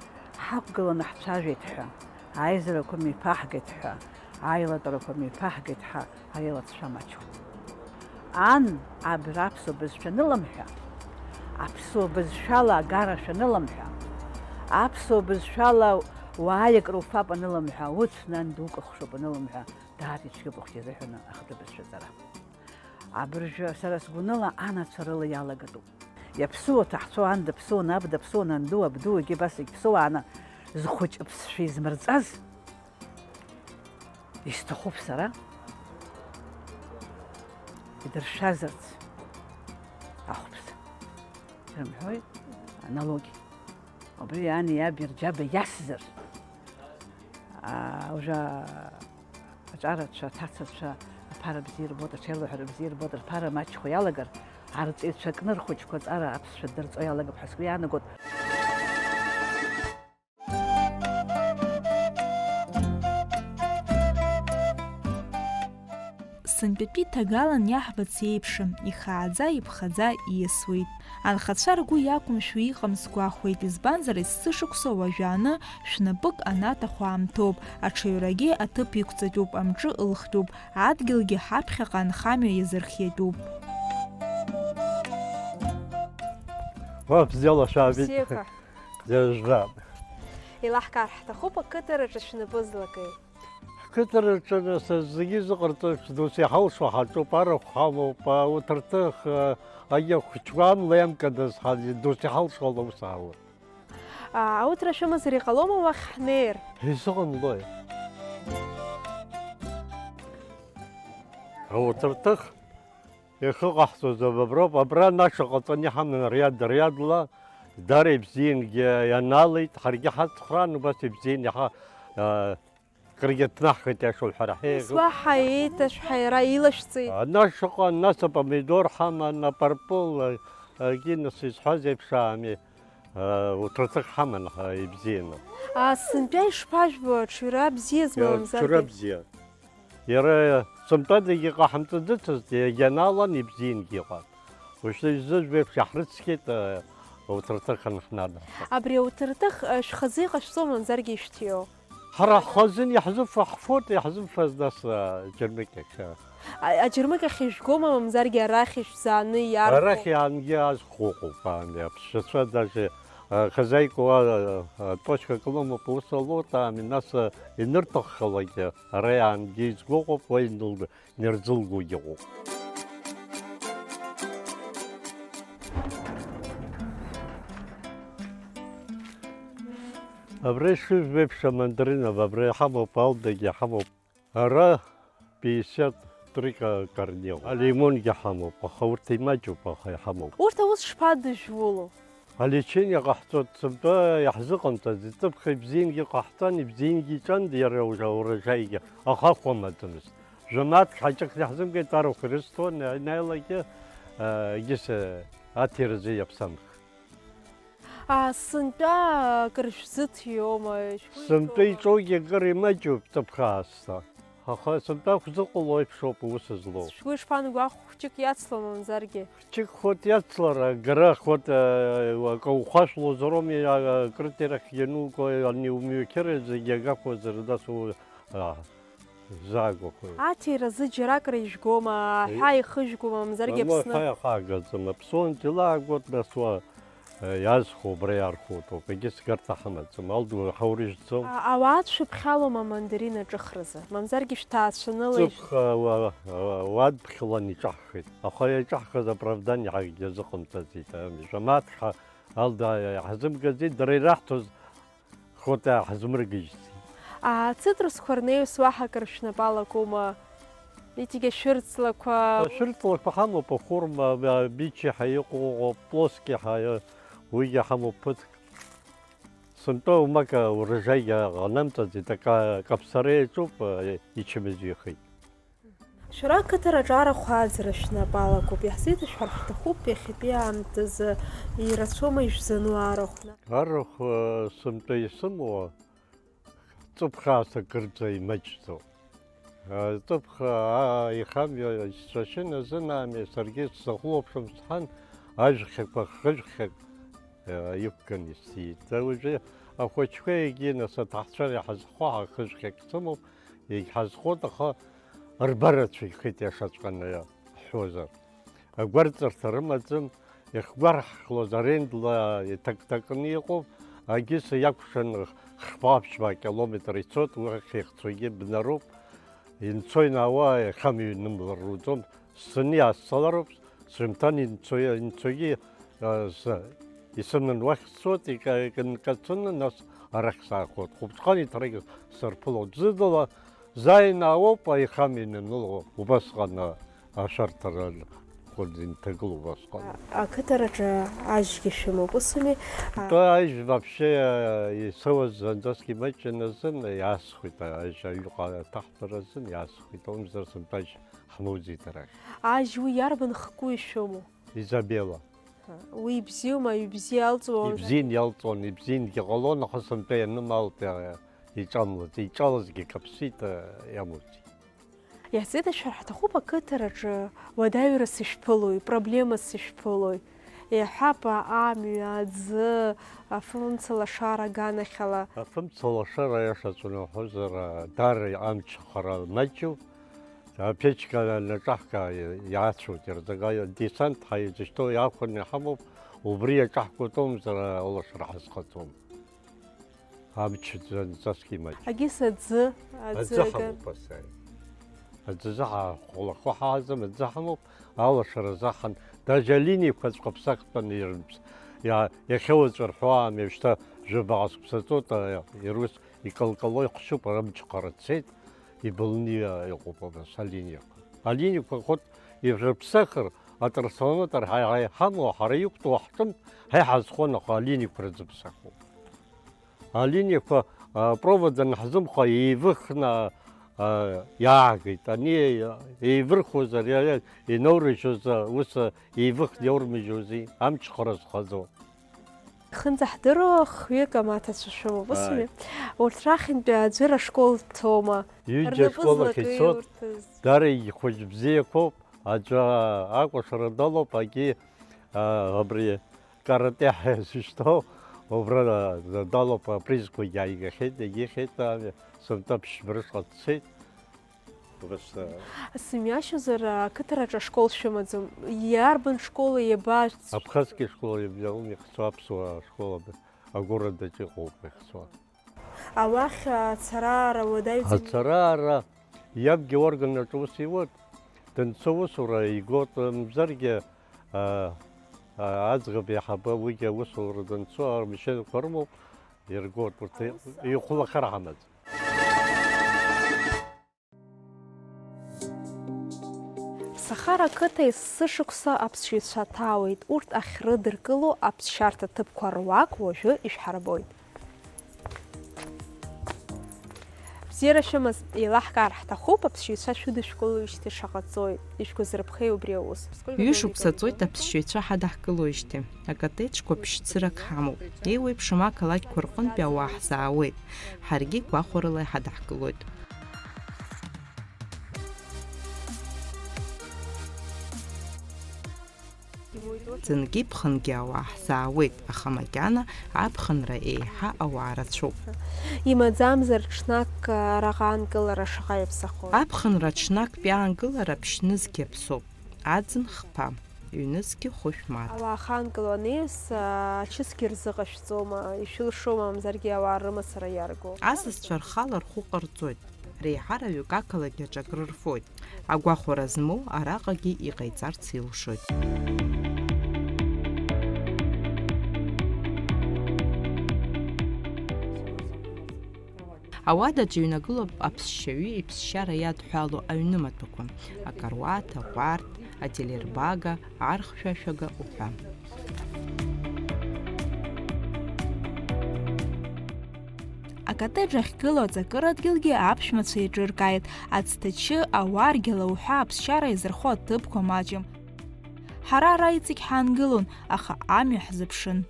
ҳақәгыланы ҳцәажәеит ҳәа, аизарақәа мҩаԥаҳгеит ҳәа, аилатәарақәа мҩаԥаҳгеит ҳәа, ари алаҵшәа маҷуп. Ан, абра аԥсуа бызшәа анылымҳәа, аԥсуа бызшәала агара шәанылымҳәа, аԥсуа бызшәала уааи акры уфап анылымҳәа, уцә, нан, дукәыхшоуп анылымҳәа, даара ицәгьоуп ахәҷы изыҳәаны ахатәы бызшәаҵара. Абыржәы сара сгәаныла анацәа рыла иалагатәуп. Иаԥсуа ҭаҳцәа, ан даԥсуа, наб даԥсуа, нанду, абду, егьи абас егьԥсуа ана зхәыҷ аԥсшәа измырҵаз, исҭахуп сара идыршәазарц, ахә Рымҳәои, аналоги. Убри ани иаби рџьаба иасзар, аа, уже аҿарацәа, аҭацацәа, аԥара бзиа ирбоит, аҽеилаҳәара бзиа ирбоит, рԥара маҷхо иалагар, арҵаҩцәа кны рхәыҷқәа аҵара аԥсшәа дырҵо иалагап ҳәа сгәы иаанагоит. Сынтәатәи ҭагалан иаҳбац еиԥшым, ихааӡа, иԥхаӡа ииасуеит. Анхацәа ргәы иақәымшәо иҟам сгәахәуеит, избанзар, есышықәса уажәааны шәнапык анаҭаху аамҭоуп, аҽаҩрагьы аҭыԥ иқәҵатәуп, амҿы ылхтәуп, адгьылгьы ҳаԥхьаҟа анхамҩа иазырхиатәуп. Уа, бзиала шәаабеит. Бзиақәа. Џьаржәа. Еилаҳкаар ҳҭахуп, ақыҭараҿы шәнапы злакеи? Ҳқыҭараҿы нас зегьы зыҟарҵо еиԥш, досу иҳалшо ҳаҿуп, арахә ҳамоуп, ауҭарҭых, агьа хәыҷқәа амла иамкадаз ҳа досу иҳалшо ала аус ҳаур. Ауҭра шәымазар иҟалома уахь ҳнеир? Изыҟамлои? Ауҭарҭых Иахьыҟаҳҵоз аброуп, абра наша ҟаҵаны иҳаман ариад, ариадла, дара ибзиангьы ианалеит, ҳаргьы ҳацхраан, убас ибзиан иаҳа, аа, крагьы днаҳхеит, иаша уҳәар аҳәеит. Ус уаҳа еиҭашәҳәа иара илашәҵеит. Ана шаҟа, нас апомидор ҳаман, апарпыл, егьи нас изҳәаз еиԥш аами, уҭраҭых ҳаман ибзианы. Сынтәа ишԥажәбо, аҽҩра бзиазма, мамзаргьы? Аҽҩра бзиа. Иара сынтәадагьы иҟаҳамҵаӡыцызт, иагьаналан ибзиангьы иҟан. Уажәшьҭа изыжәбеиԥш иаҳрыцқьеит, ауҭраҭых анҳнада. Абри ауҭраҭых шәхазы иҟашәҵо мамзаргьы ишәҭиуа? Ҳара ҳхазын иаҳзыфа ҳфоит, иаҳзымфаз нас аџьармыкьахь. Аџьармыкьахь ижәгома мамзаргьы арахь ишәзааны иархәо? Арахь иаангьы азхәо ыҟоуп, аамҭа аԥсшьацәа даже хозяйка уа точкак лымоуп, ус лоуҭаами, нас инырҭаххалакгьы. Ара иаангьы изгәыӷуп, уа инырзылгогьы ыҟоуп. Абра ишыжәбеиԥш амандаринов, абра иҳамоуп, Алдагьы иҳамоуп. Ара пятьдесят три ка-, корнеиуп. Алимонгьы ҳамоуп, аха урҭ имаҷуп, аха иҳамоуп. Урҭ аус шԥадыжәуло? Алечение ҟаҳҵоит, сынтәа иаҳзыҟамҵаӡеит, ҵыԥх ибзиангьы ҟаҳҵан, ибзиангьы иҿан иара ура-, урожаигьы, аха ахә амаӡамызт. Жәамаҭк ҳаҿыхны иаҳзымгеит, арахә ирысҭон, ианааилакгьы, егьыс аҭиразы иаԥсамх. А, сынтәа акыр шәзыҭиома? Сынтәа иҿоугьы акыр имаҷуп, ҵыԥх аасҭа. Аха сынтәа хәзыҟало еиԥшоуп аус злоу. Шәгәы ишԥаанагои, ахә хәҷык иацлома мамзаргьы? Хәҷык хәыҭ иацлар, агара хәыҭ, акы ухашәлозароуми, акрытерахь иануго, ани умҩақьыр зегьы агақәазар, нас у-, а, заагәақәоу. Аҭира зыџьара акра ижәгома, аҳәаа ихыжәгома, мамзаргьы Аԥсны? Аҳәаа иахагаӡам, аԥсуантә илаагоит, нас уа, э, иазхо убра иархәоит ауп, егьыс гарҭа ҳамаӡам, алду ҳаурыжьӡом. А-, ауаа дшәыԥхьалома амандарин аҿыхразы, мамзаргьы шәҭаацәанылеишь? Ҵыԥх, а, уа-, а-, уадԥхьалан иҿаҳхит, аха иаҿаҳхыз оправдание ҳагьгьы азыҟамҵаӡеит, ами, жәамаҭк ҳа-, алда иаҳзымгаӡеит, дара ираҳҭоз Хәыта ҳзымрыгьежьӡеит. Ацитрусқәа рнаҩс уаҳа акыр шәнапы алакума? Иҵегь ашәырҵлақәа. Ашәырҵлақәа ҳамоуп, ахәырма, абичи ҳәа иҟоу ыҟоуп, плоски ҳәа, уигьы ҳамоуп ԥыҭк. Сынтәа умак урожаигьы ҟанамҵаӡеит, акы, акаԥсара иаҿуп, ичымазаҩхеит. Шәара ақыҭараҿы арахә ааӡара шәнапы алакуп, иаҳзеиҭашәҳәар ҳҭахуп иахьатәи аамҭазы ирацәоума ишәзану арахә? Арахә, сынтәа исымоу, ҵыԥх аасҭа кырӡа имаҷӡоуп. Ҵыԥх, аа, ихамҩа сцәашьын азынаами, саргьы сзахәлоуԥшым сҳәан, ажәхьақәа хыжәхьак, аа, иқәган исҭиит. Уажәы ахәыҷқәа егьи нас аҭаҳцәа иҳазхо ҳа хыжәхьак сымоуп, егьҳазхоит, аха рбарацәа ихеит иашаҵәҟьаны ҳҳәозар. Агәарҵарҭа рымаӡам, иахьгәарҳхлоз арендла иҭак-такны иҟоуп, агьыс иакәшан хԥа-ԥшьба акилометр ицоит, уахь иахьцогьы бнароуп, инцо-инаауа иахьамыҩнымлар руӡом, сцаны иаасцалароуп, срымҭан инцо-, инцогьы, а, с-, исыман уахь сцоит, ика-, икынкацаны, нас арахь саахоит. Хәыԥшҟан иҭрагьы сырԥылоит. Зыдала заа инаауоуп аихамҩа инаныло, убасҟан ашәарҭара акәын инҭагылоу убасҟан. Ақыҭараҿы ажьгьы шәымоуп, ус ауми? Тәы ажь вообще, э, исоуаз зынӡаск имаҷын азын, иаасхәеит, ажь аҩныҟа аҭаҳтәара азын иаасхәеит, умзар сынтәа ажь ҳмоуӡеит арахь. Ажь уи иарбан хкы ишәымоу? Изабела. Уи ибзиоума, ибзиа иалҵуа? Ибзиан иалҵуан, ибзиангьы ҟалон, аха сынтәа ианымаалт, э, иҿамлаӡеит, иҿалазгьы каԥсеит, э, иамуӡеит. Иаҳзеиҭашәҳәар ҳҭахуп ақыҭараҿы уадаҩрас ишәԥылои, проблемас ишәԥылои? Иаҳҳәап, амҩа, аӡы, афымца лашара аганахьала. Афымца лашара, аиашаҵәҟьаны уҳәозар, даара амчхара маҷуп. Аԥечка анаҿаҳга иаацәоит, иарҵага десант ҳаизышьҭоу иаақәырны иҳамоуп, убри иаҿаҳкуа атәымзар алашара ҳазхаҵом. Амч зынӡаск имаҷ. Агьыс аӡы, аӡы Аӡы ага. ҳамоуп асааи. Аӡы ҳа-, ҳхәлахәы ҳааӡам, аӡы ҳамоуп, алашара заҳан, даже алиниақәаҵәҟьа ԥсахтәаны ирымԥс-, иа-, иахьауаҵәа рҳәо амҩа шьҭа жәаба ҟасԥсаҵоит, а, ирус икалкало ихшьуп, рымч ҟарцеит, ибылны иа-, иҟоуп абас алиниақәа. Алиниақәа хәыҭ ирыԥсахыр, атрансформатор ҳа-, ҳа-, иҳамоу, ҳара иқәтәоу ҳҿымҭ, ҳа иҳазхон, аха алиниақәа рзыԥсахуп. Алиниақәа, а, провод анҳзымхо еивыхны, а, иаагеит. Ани еивырхозар, иа-, иа-, инаурыжьуаз, а, ус, а, еивыхны иаурмыжьуази, амч хара зхаӡо. Хынӡаҳдыруа хҩык амаҭацәа шәымоуп, ус ауми? Ааи. Урҭ рахьынтәи аӡәыр ашкол цома? Ҩыџьа рнапы ашкол ахь злакыи ицоит, урҭ з-, дара ихәыҷ бзиақәоуп, аӡәы акәашара далоуп, агьи, а, абри каратэ ҳәа зышьҭоу, убра далоуп, апризқәагьы ааигахьеит, егьихьеит, ами, сынтәа ԥшьба рышҟа дцеит. Убас, а, Сымҩашьозар, ақыҭараҿы ашкол шәымаӡам. Иарбан школ иабацә-, Абхазский школ иабжьалны ихцо аԥсуа школ аб-, агородаҿ иҟоуп ихцо. Ауахь ацараара уадаҩӡам. Ацараара иабгьы орган аҿы ус иуеит, данцо усура игоит, мзаргьы, а, а, аӡӷаб иаҳабы уигьы аусура данцо амашьынақәа рымоуп, иргоит, урҭ ихәлахар ҳамаӡам. Ԥсахара ақыҭа есышықәса аԥсшьаҩцәа ҭаауеит, урҭ ахьрыдыркыло аԥсшьарҭа ҭыԥқәа руак уажәы ишәҳарбоит. Бзиара шәымаз еилаҳкаар ҳҭахуп, аԥсшьаҩцәа шәыдышәкылоижьҭеи шаҟа ҵуеи, ишәгәазырԥхеи убри аус? Ҩышықәса ҵуеит аԥсшьаҩцәа ҳадаҳкылоижьҭеи. Акатеиҿқәа ԥшь-цырак ҳамоуп. Еиуеиԥшым ақалақьқәа рҟынтәи ауаа ҳзаауеит. Ҳаргьы гәахәарыла иҳадаҳкылоит. Ӡынгьы ԥхынгьы ауаа ҳзаауеит, аха макьана аԥхынра еиҳа ауаа рацәоуп. Имаӡамзар ҽнак араҟа аанкылара шаҟа иаԥсахои? Аԥхынра ҽнактәи аанкылара ԥшьнызқь иаԥсоуп, аӡын хԥа, ҩнызқьы хәышә мааҭ. Ауаа ахаанкыло анеиз, ачысгьы рзыҟашәҵома, ишәылшома, мамзаргьы ауаа рымацара иарго? Асасцәа рхала рхәы ҟарҵоит. Реиҳараҩык ақалақь аҿы акрырфоит. Агәахәара змоу араҟагьы иҟаиҵарц илшоит. Ауадаҿы иҩнагылоуп аԥсшьаҩы иԥсшьара иадҳәалоу аҩнымаҭәақәа, акаруаҭ, аҟәарҭ, ателербага, архшәашәага уҳәа. Акатеиҿ ахьгылоу аҵакырадгьылгьы аԥшәмацәа еиҿыркааит, ацҭачы, ауаргьала уҳәа аԥсшьара иазырхо аҭыԥқәа маҷым. Ҳара ара иҵегь ҳаангылон, аха амҩа ҳзыԥшын.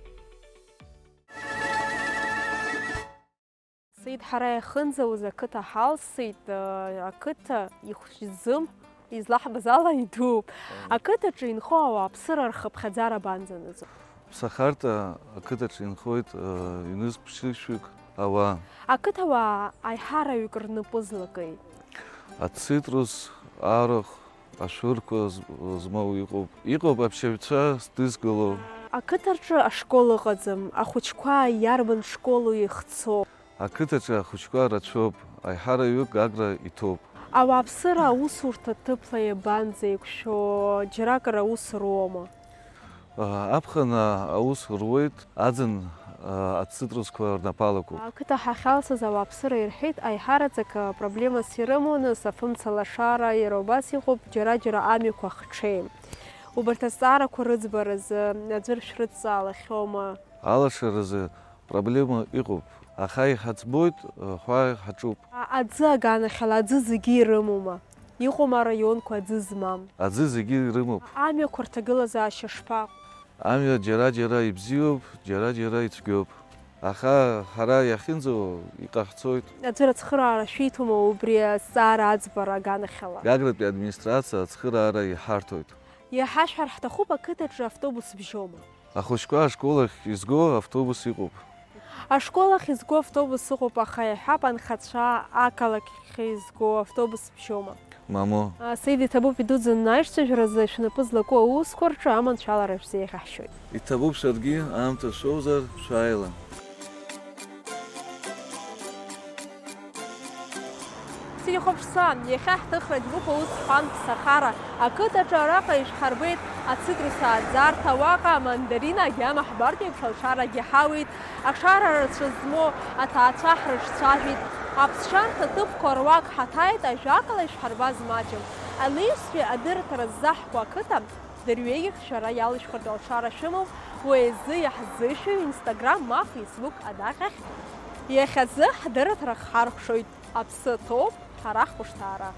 Саид, ҳара иахынӡауз ақыҭа ҳалсит, ақыҭа ихәшьӡым, излаҳбаз ала идууп. Мм. Ақыҭаҿы инхо ауааԥсыра рхыԥхьаӡара абанӡанаӡо? Ԥсахарта ақыҭаҿы инхоит, ҩнызқь ԥшьышәҩык ауаа. Ақыҭауаа аиҳараҩык рнапы злакеи? Ацитрус, арахә, ашәырқәа з-, змоу иҟоуп. Иҟоуп аԥсшьаҩцәа здызгылоу. Ақыҭаҿы ашкол ыҟаӡам, ахәыҷқәа иарбан школу ихцо? Ақыҭаҿы ахәыҷқәа рацәоуп, аиҳараҩык Гагра иҭоуп. Ауааԥсыра аусурҭа ҭыԥла иабанӡа еиқәшәо, џьаракыр аус руома? Аԥхын аус руеит аӡын ацитрусқәа рнапалақәоуп. Ақыҭа ҳахьалсыз ауааԥсыра ирҳәеит, аиҳараӡак проблемас ирымоу, нас афымца лашара иара убас иҟоуп, џьара-џьара амҩақәа хҽеим. Убарҭ азҵаарақәа рыӡбаразы аӡәыр шәрыдҵаалахьоума? Алашаразы проблема ыҟоуп, аха иҳаӡбоит ҳәа ҳаҿуп. А-, аӡы аганахьала аӡы зегьы ирымоума? Иҟоума араионқәа аӡы змам? Аӡы зегьы ирымоуп. Амҩақәа рҭагылазаашьа шԥаҟоу? Амҩа џьара-џьара ибзиоуп, џьара-џьара ицәгьоуп. Аха ҳара иахьынӡауа иҟаҳҵоит. Аӡәыр ацхыраара шәиҭома убри азҵаара аӡбара аганахьала? Гагратәи администрациа ацхыраара иҳарҭоит. Иҳашәҳәар ҳҭахуп, ақыҭаҿы автобус бжьома? Ахәыҷқәа ашкол ахь изго автобус иҟоуп. Ашкол ахь изго автобус ыҟоуп, аха иҳәап анхацәа ақалақь ахь изго автобус бжьома? Мамоу. А, Саид, иҭабуп идуӡӡаны аишьцәажәаразы шәнапы злаку аусқәа рҿы аманшәалара шәзеиӷьаҳшьоит. Иҭабуп шәаргьы, аамҭа шәоузар, шәааила. Сиахәаԥшцәа, иахьа ҳҭыхратә группа ус ҳҳәан, ԥсахара ақыҭаҿы араҟа ишәҳарбеит ацитрус ааӡарҭа, уаҟа амандарина, агьама ҳбартә еиԥш алшарагьы ҳауеит, ашара рацәа змоу аҭаацәа ҳрыҿцәажәеит, аԥсшьарҭа ҭыԥқәа руак ҳаҭааит, ажәакала ишәҳарбаз маҷым. Анаҩстәи адырраҭара ззаҳҳәо ақыҭа дырҩегьых шәара иалышәхыртә алшара шәымоуп, уи азы иаҳзышәыҩ Instagram ма Facebook адаҟьахь. Иахьазы ҳдырраҭара хҳаркәшоит, аԥсы ҭоуп ҳара ҳхәышҭаара.